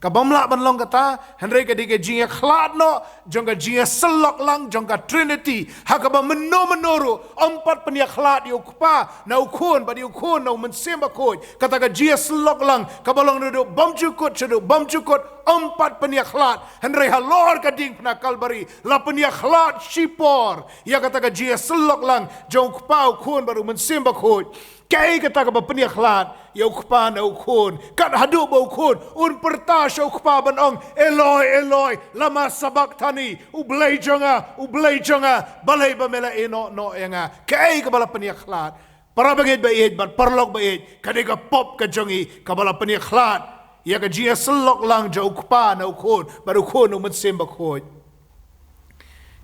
ka bym lah ban long kata, hynrei ka dei ka jingïakhlad noh jong ka jingïasyllok lang jong ka Trinity, ha kaba mynno mynno ruh ym pat pynïakhlad ïa U Kpa na U Khun bad ïa U Khun na U Mynsiem Bakhuid. Kata ka jingïasyllok lang kaba long naduh bymjukut shaduh bymjukut ym pat pynïakhlad. Hynrei halor ka diengphna Kalbari la pynïakhlad shipor ïa kata ka jingïasyllok lang jong U Kpa, U Khun bad U Mynsiem Bakhuid. Kaei kata kaba pynïakhlad ïa U Kpa na U Khun, kat haduh ba U Khun un pyrta sha U Kpa ban ong, "Eloi, Eloi, lama sabakthani, U Blei jong nga, U Blei jong nga, balei ba me la ïehnoh noh ïa nga?" Kaei kaba la pynïakhlad? Para bangeit ba ïeit bad paralok ba ïeit, ka dei ka pop ka jong ngi kaba la pynïakhlad ïa ka jingïasyllok lang jong U Kpa na U Khun bad U Khun na U Mynsiem Bakhuid.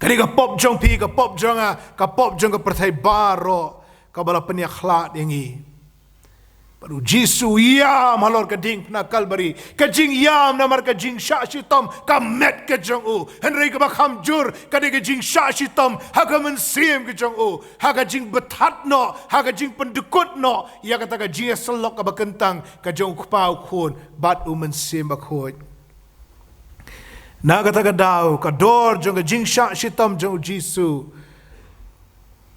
Ka dei ka pop jong phi, ka pop jong nga, ka pop jong ka pyrthei baroh, kaba la pynïakhlad ïa ngi. Bad U Jisu u ïam halor ka diengphna Kalbari. Ka jingïam namar ka jingshah shitom ka met ka jong u, hynrei kaba kham jur ka dei ka jingshah shitom ha ka mynsiem ka jong u, ha ka jingbthah noh, ha ka jingpyndkut noh ïa kata ka jingïasyllok kaba kyntang ka jong U Kpa, U Khun bad U Mynsiem Bakhuid. Na kata ka daw, ka dor jong ka jingshah shitom jong U Jisu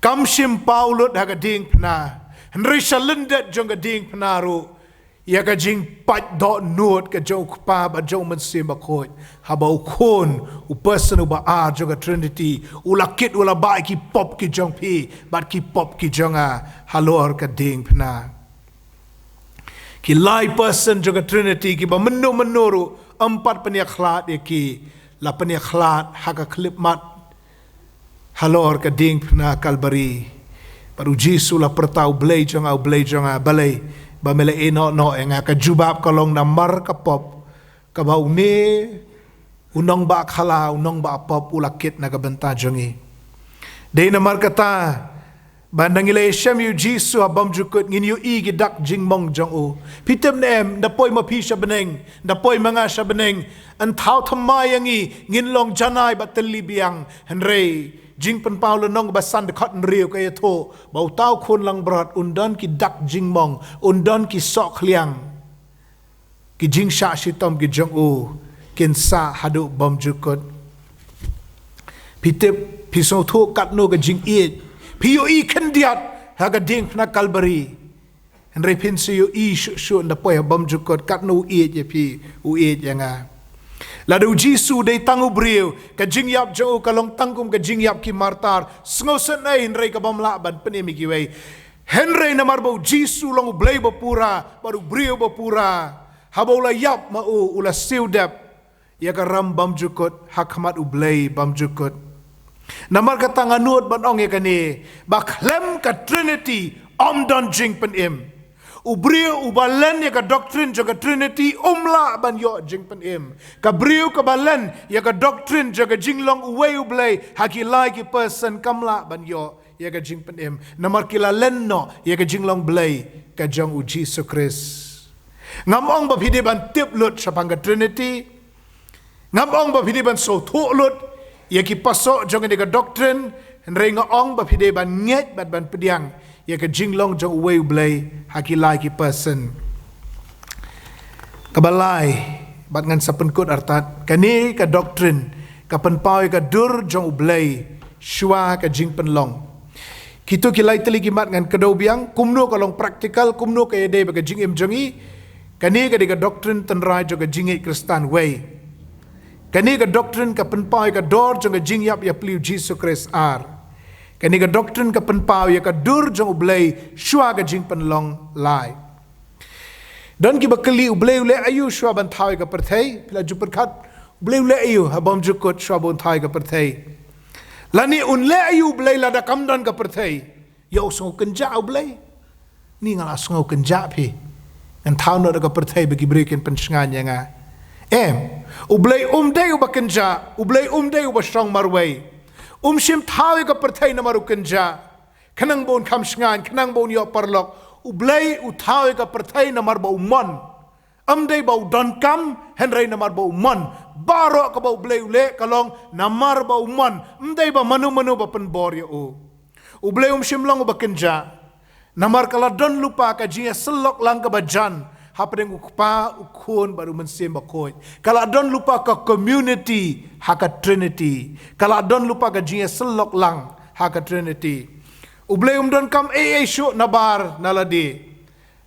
kam shym paw lut ha ka diengphna, hynrei sha lyndet jong ka diengphna ruh, ïa ka jingpait dohnud ka jong U Kpa bad jong U Mynsiem Bakhuid, haba U Khun, u person uba ar jong ka Trinity, u la kit, u la bah ïa ki pop ki jong phi bad ki pop ki jong nga halor ka diengphna. Ki lai person jong ka Trinity kiba mynno mynno ruh ym pat pynïakhlad ïa ki, la pynïakhlad ha ka khyllipmat halor ka diengphna Kalbari. Bad U Jisu u la pyrta, "U Blei jong nga, U Blei jong nga, balei ba me la ïehnoh noh ïa nga?" Ka jubab ka long, namar ka pop, kaba une u nongbah khala, u nongbah pop u la kit na ka bynta jong ngi. Dei namar kata ba nda ngi la ïashem ïa U Jisu ha bymjukut, ngin ïohi ki dak jingmong jong u. Phi tip ne em, nda poi ma phi sha bneng, nda poi ma nga sha bneng, yn thaw thymmai ïa ngi, ngin long janai bad tylli biang. Hynrei Jingpynpaw Lynnong ba san, dkhot hynriew ka ïathuh ba uta u khun langbrot un don ki dak jingmong, un don ki sohkhliang. Ki jingshah shitom ki jong u kin sah haduh bymjukut. Phi tip, phi sngewthuh katno ka jingïeit phi ïohi khyndiat ha ka diengphna Kalbari. Hynrei phin sa ïohi shuh shuh nda poi ha bymjukut katno u ïeit ïa phi, u ïeit ïa nga. Lada U Jisu u dei tang u briew, ka jingïap jong u ka long tang kum ka jingïap ki martar, sngewsynei, hynrei ka bym lah ban pynim ïa kiwei. Hynrei namar ba U Jisu u long U Blei bapura bad u briew bapura, haba u la ïap ma u, u la siew dep ïa ka ram bymjukut ha khmat U Blei bymjukut. Namar kata nga nud ban ong ïa kane, ba khlem ka Trinity ym don jingpynim. U briew uba len ïa ka doctrine jong ka Trinity um lah ban ïoh jingpynim. Ka briew kaba len ïa ka doctrine jong ka jinglong uwei U Blei ha ki lai ki person kam lah ban ïoh ïa ka jingpynim, namar ki la len noh ïa ka jinglong Blei ka jong u Jisu Khrist. Ngam ong ba phi dei ban tip lut shaphang ka Trinity. Ngam ong ba phi dei ban sngewthuh lut ïa ki pasoh jong kane ka doctrine, hynrei nga ong ba phi dei ban ngeit bad ban pdiang ïa ka jinglong jong uwei u Blei ha ki lai ki person. Kaba lai, bad ngan sa pynkut artat, kane ka doctrine ka pynpaw ïa ka dur jong u Blei shuwa ka jingpynlong. Kito ki lai tylli ki mat ngan kdew biang, kumno ka long practical, kumno ka ïadei bad ka jingim jong ngi. Kane ka dei ka doctrine tynrai jong ka jingngeit Khristan wei. Kane ka doctrine ka pynpaw ïa ka dur jong ka jingïap ïapli u Jisu Khrist ar. Kane ka doctrine ka pynpaw ïa ka dur jong u Blei shuwa ka jingpynlong lai. Don kiba kylli u Blei u leh aïu shuwa ban thaw ïa ka pyrthei, phi la ju pyrkhat u Blei u leh aïu ha bymjukut shuwa ban thaw ïa ka pyrthei. Lane un leh aïu u Blei lada kam don ka pyrthei. Ïa u sngew kynjah u Blei. Ni nga la sngew kynjah phi. Ngan thaw noh da ka pyrthei ba ki briew kin pynshngaiñ ïa nga. Em, u Blei um dei uba kynjah, u Blei um dei uba shong marwei. Um shym thaw ïa ka pyrthei namar u kynjah. Khnang ba un kham shngaiñ, khnang ba un ïoh paralok. U Blei u thaw ïa ka pyrthei namar ba u mon. Ym dei ba u donkam, hynrei namar ba u mon. Baroh kaba u Blei u leh ka long namar ba u mon. Ym dei ba mano mano ba pynbor ïa u. U Blei um shym long uba kynjah. Namar ka la don lypa ka jingïasyllok lang kaba jan hapdeng u Kpa, u Khun bad u Mynsiem Bakhuid. Ka la don lypa ka community ha ka Trinity. Ka la don lypa ka jingïasyllok lang ha ka Trinity. U Blei um donkam ei ei shuh nabar na lade.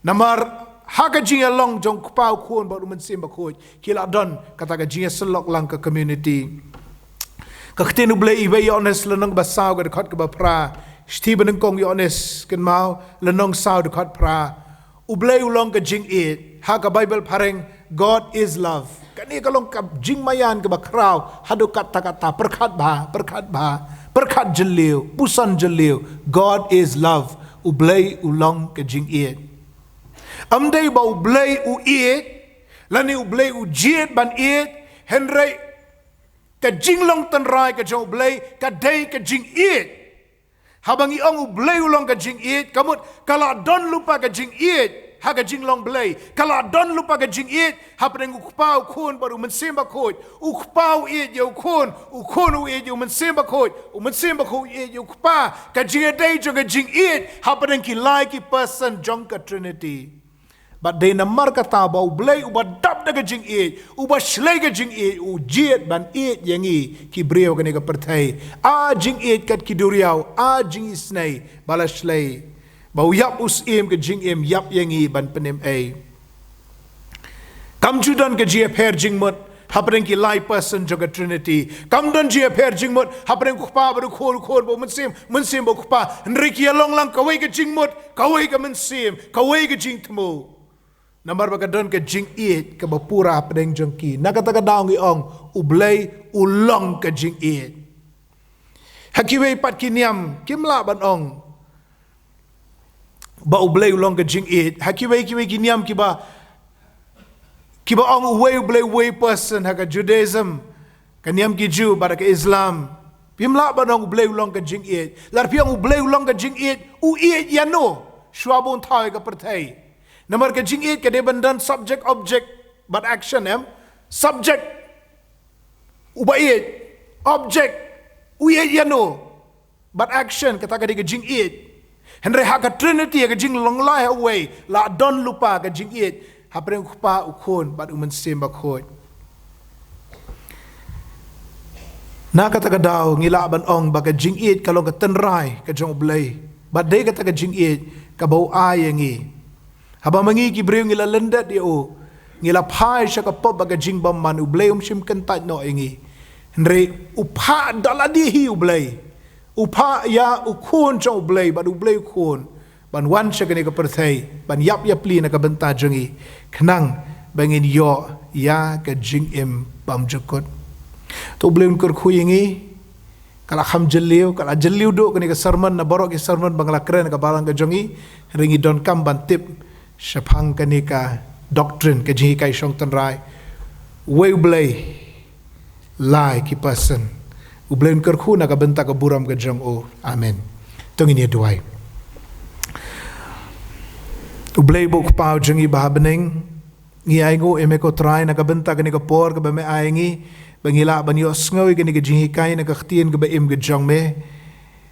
Namar ha ka jingïalong jong u Kpa, u Khun bad u Mynsiem Bakhuid ki la don kata ka jingïasyllok lang ka community. Ka ktien u Blei iwei Ïoannis lynnong ba saw ka dkhot kaba phra. Shithi ba nyngkong Ïoannis kynmaw lynnong saw dkhot phra. U Blei u long ka jingïeit, ha ka Baibl phareng God is love. Kane ka long ka jingmaïan kaba khraw haduh katta katta, pyrkhat bha, pyrkhat bha, pyrkhat jylliew, puson jylliew. God is love. U Blei u long ka jingïeit. Ym dei ba u Blei u ïeit, lane u Blei u jied ban ïeit, hynrei ka jinglong tynrai ka jong u Blei ka dei ka jingïeit. Haba ngi ong u Blei u long ka jingïeit, ka mut ka la don lypa ka jingïeit ha ka jinglong Blei. Ka la don lypa ka jingïeit hapdeng u Kpa, u Khun bad u Mynsiem Bakhuid. U Kpa u ïeit ïa u Khun, u Khun u ïeit ïa u Mynsiem Bakhuid, u Mynsiem Bakhuid u ïeit ïa u Kpa. Ka jingïadei jong ka jingïeit hapdeng ki lai ki person jong ka Trinity. Bad dei namar kata ba u Blei uba dap da ka jingïeit, uba shlei ka jingïeit, u jied ban ïeit ïa ngi ki briew kane ka pyrthei. A jingïeit kat ki duriaw, a jingisynei ba la shlei. Ba u ïap u Syiem ka jingim ïap ïa ngi ban pynim ei. Kam ju don ka jingïapher jingmut hapdeng ki lai person jong ka Trinity. Kam don jingïapher jingmut hapdeng u Kpa bad u Khun, u Khun bad u Mynsiem, Mynsiem bad u Kpa. Hynrei ki ïalong lang kawei ka jingmut, kawei ka mynsiem, kawei ka jingthmu. Namar ba ka don ka jingïeit kaba pura hapdeng jong ki. Na kata ka daw ngi ong u Blei u long ka jingïeit. Ha kiwei pat ki niam kim lah ban ong ba u Blei u long ka jingïeit. Ha kiwei kiwei ki niam kiba, kiba ong uwei u Blei uwei person ha ka Judaism, ka niam ki Jew bad ka Islam. Phim lah ban ong u Blei u long ka jingïeit. Lada phi ong u Blei u long ka jingïeit, u ïeit ïano shuwa ba un thaw ïa ka pyrthei. Namar ka jingïeit ka dei ban don subject, object bad action, em. Subject uba ïeit, object u ïeit ïano, bad action kata ka dei ka jingïeit. Hynrei ha ka Trinity, ha ka jinglong lai ha uwei, la don lypa ka jingïeit hapdeng u Kpa, u Khun bad u Mynsiem Bakhuid. Na kata ka daw ngi lah ban ong ba ka jingïeit ka long ka tynrai ka jong u Blei. Bad dei kata ka jingïeit kaba u ai ïa ngi. Haba ma ngi ki briew ngi la lyndet ïa u, ngi la phai sha ka pop bad ka jingbymman, u Blei um shym kyntait noh ïa ngi. Hynrei u phah da lade hi u Blei. U phah ïa u Khun jong u Blei, bad u Blei u Khun ban wan sha kane ka pyrthei ban ïap ïapli na ka bynta jong ngi, khnang ba ngin ïoh ïa ka jingim bymjukut. To u Blei un kyrkhu ïa ngi. Ka la kham jylliew, ka la jylliew duh kane ka sermon na baroh ki sermon ba nga la kren ha ka balang ka jong ngi. Hynrei ngi donkam ban tip shaphang kane ka doctrine, ka jinghikai shong tynrai. Uwei u Blei, lai ki person. U Blei un kyrkhu na ka bynta ka burom ka jong u. Amen. To ngin ïa duwai. U Blei uba u Kpa jong ngi uba ha bneng, ngi ainguh ïa me ko Trai na ka bynta kane ka por kaba me ai ngi, ba ngi lah ban ïohsngew ïa kane ka jinghikai na ka ktien kaba im ka jong me,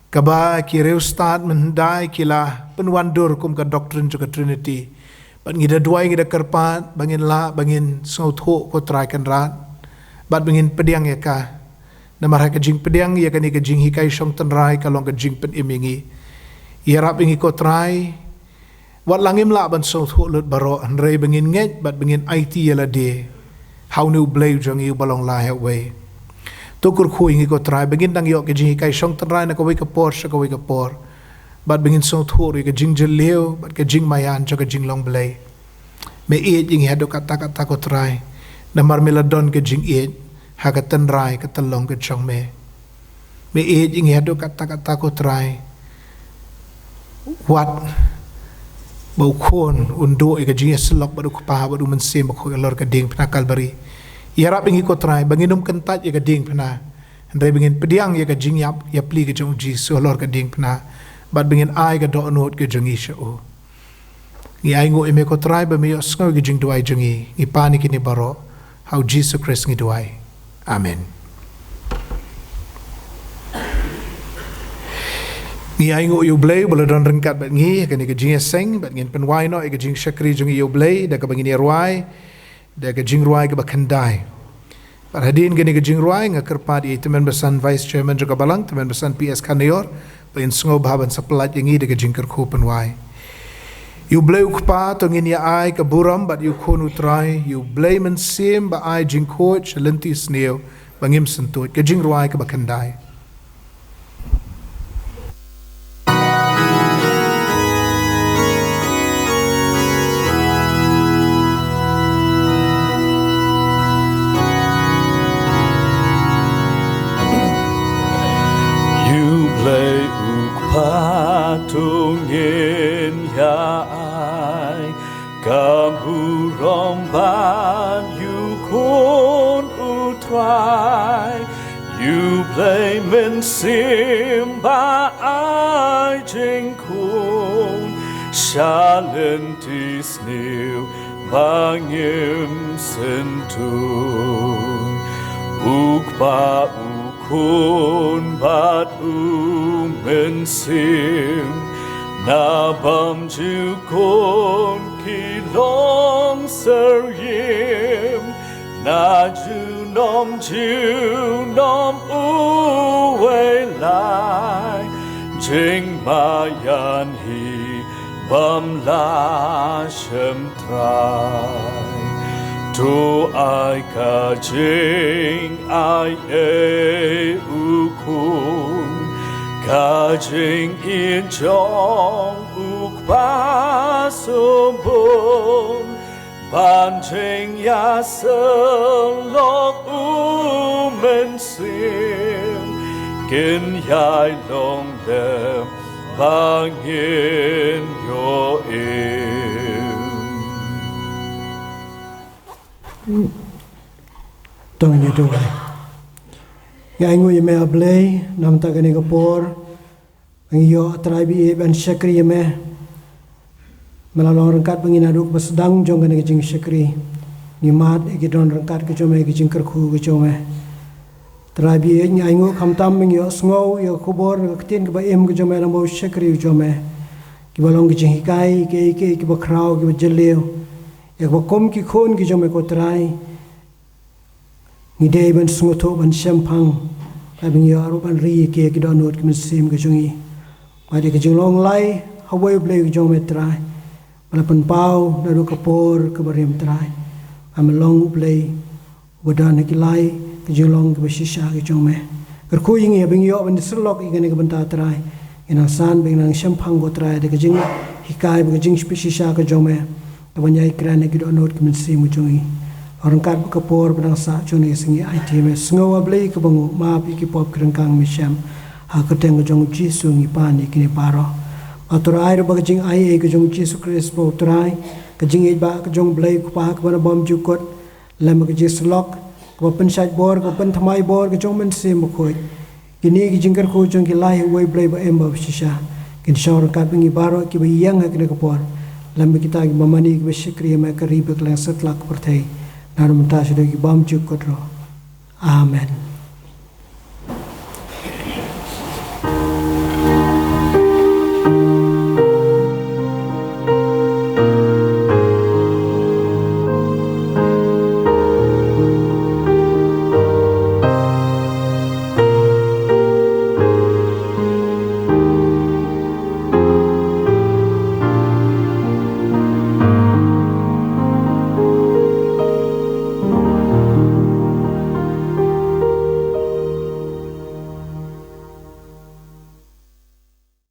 kaba ki riewstad mynhyndai ki la pynwandur kum ka doctrine jong ka Trinity. Bad ngi da duwai, ngi da kyrpad ba ngin lah, ba ngin sngewthuh ko Trai Kynrad, bad ba ngin pdiang ïa ka. Namar ha ka jingpdiang ïa kane ka jinghikai shong tynrai ka long ka jingpynim ïa ngi. Ïarap ïa ngi ko Trai, wat la ngim lah ban sngewthuh lut baroh, hynrei ba ngin ngeit bad ba ngin aiti ïa lade ha une u Blei u jong ngi uba long lai ha uwei. To kyrkhu ïa ngi ko Trai, ba ngin dang ïoh ka jinghikai shong tynrai na kawei ka por sha kawei ka por, bad ba ngin sngewthuh ruh ïa ka jingjylliew bad ka jingmaïan jong ka jinglong Blei. Me ïeit ïa ngi haduh katta katta ko Trai, namar me la don ka jingïeit ha ka tynrai ka tyllong ka jong me. Me ïeit ïa ngi haduh katta katta ko Trai, wat ba u Khun un duh ïa ka jingïasyllok bad u Kpa bad u Mynsiem Bakhuid halor ka diengphna Kalbari. Ïarap ïa ngi ko Trai ba ngin ym kyntait ïa ka diengphna, hynrei ba ngin pdiang ïa ka jingïap ïapli ka jong u Jisu halor ka diengphna, bad ba ngin ai ka dohnud ka jong ngi sha u. Ngi ainguh ïa me ko Trai ba me ïohsngew ïa ki jingduwai jong ngi. Ngi pan ïa kine baroh ha u Jisu Khrist ngi duwai. Amen. Ngi ainguh ïa u Blei uba la don ryngkat bad ngi ha kane ka jingïaseng, bad ngin pynwai noh ïa ka jingshakri jong ngi ïa u Blei da kaba ngin ïa rwai da ka jingrwai kaba khyndai. Bad hadien kane ka jingrwai nga kyrpad ïa i Tymmen Basan Vice Chairman jong ka Balang, Tymmen Basan P S Khanayor, ba in sngewbha ban sa pyllait ïa ngi da ka jingkyrkhu pynwai. Ïa u Blei u Kpa to ngin ïa ai ka burom, bad ïa u Khun u Trai, ïa u Blei Mynsiem ba ai jingkhuid sha lynti sniew ba ngim syntuid. Ka jingrwai kaba khyndai. Ïa u Blei u Kpa to ngin ïa ai ka burom, bad ïa u Khun u Trai, ïa u Blei Mynsiem ba ai jingkhuid sha lynti sniew ba ngim syntuid. U Kpa, u Khun bad u Mynsiem, na bymjukut ki long syriem, na junom junom uwei lai, jingmaïan hi bym lah shymtrai. To ai ka jingai ei u Khun, ka jingïeit jong u Kpa Symbai, ban jingïasyllok u Mynsiem, kin ïai long lem ba ngin ïoh im. To ngin ïa duwai. Ngi ainguh ïa me A Blei namar kane ka por ba ngi ïoh, A Trai, ba ïeit ban shakri ïa me. Me la long ryngkat bad ngi naduh ba sdang jong kane ka jingshakri. Ngi mad ïa ki don ryngkat ka jong me, ka jingkyrkhu ka jong me. Trai ba ïeit, ngi ainguh khamtam ba ngi ïohsngew ïa ka khubor, ka ktien kaba im ka jong me, lem bad u shakri u jong me. Kiba long ka jinghikai, kiei kiei kiba khraw, kiba jylliew, ïa kaba kum ki khun ki jong me ko Trai, ngi dei ban sngewthuh, ban shemphang, bad ba ngi ïoh ruh ban ri ïa ki, ïa ki dohnud ki mynsiem ki jong ngi. Bad ïa ka jinglong lai ha uwei U Blei ka jong me Trai, ba la pynpaw naduh ka por kaba rim Trai. Ba me long U Blei uba don ha ki lai ka jinglong kiba shisha ki jong me. Kyrkhu ïa ngi ba ngi ïoh ban ïasyllok ïa kane ka bynta Trai. Ngin nang san bad ngin nang shemphang ko Trai da ka jinghikai bad ka jingshisha ka jong me, da ban ïai kren ïa ki dohnud ki mynsiem ki jong ngi. Ryngkat bad ka por ba dang sah jong kane ka sngi, ai te me sngew, A Blei kaba nguh, map ïa ki pop ki ryngkang, me shem. Ha ka kyrteng ka jong U Jisu ngi pan ïa kine baroh. Bad to ai ruh ba ka jingaiei ka jong U Jisu Khrist ba U Trai, ka jingïeit ba ka jong U Blei U Kpa kaba na bymjukut, lem bad ka jingïasyllok kaba pynshait bor, kaba pynthymmai bor ka jong U Mynsiem Bakhuid, Kine ki jingkyrkhu jong ki la ïa uwei u Blei ba im bad ba shisha kin shong ryngkat bad ngi baroh kiba ïeng ha kane ka por, lem bad kita kiba mane kiba shakri ha ka ri bad ka liang satlak ka pyrthei, naduh mynta shaduh ki bymjukut ruh. Amen.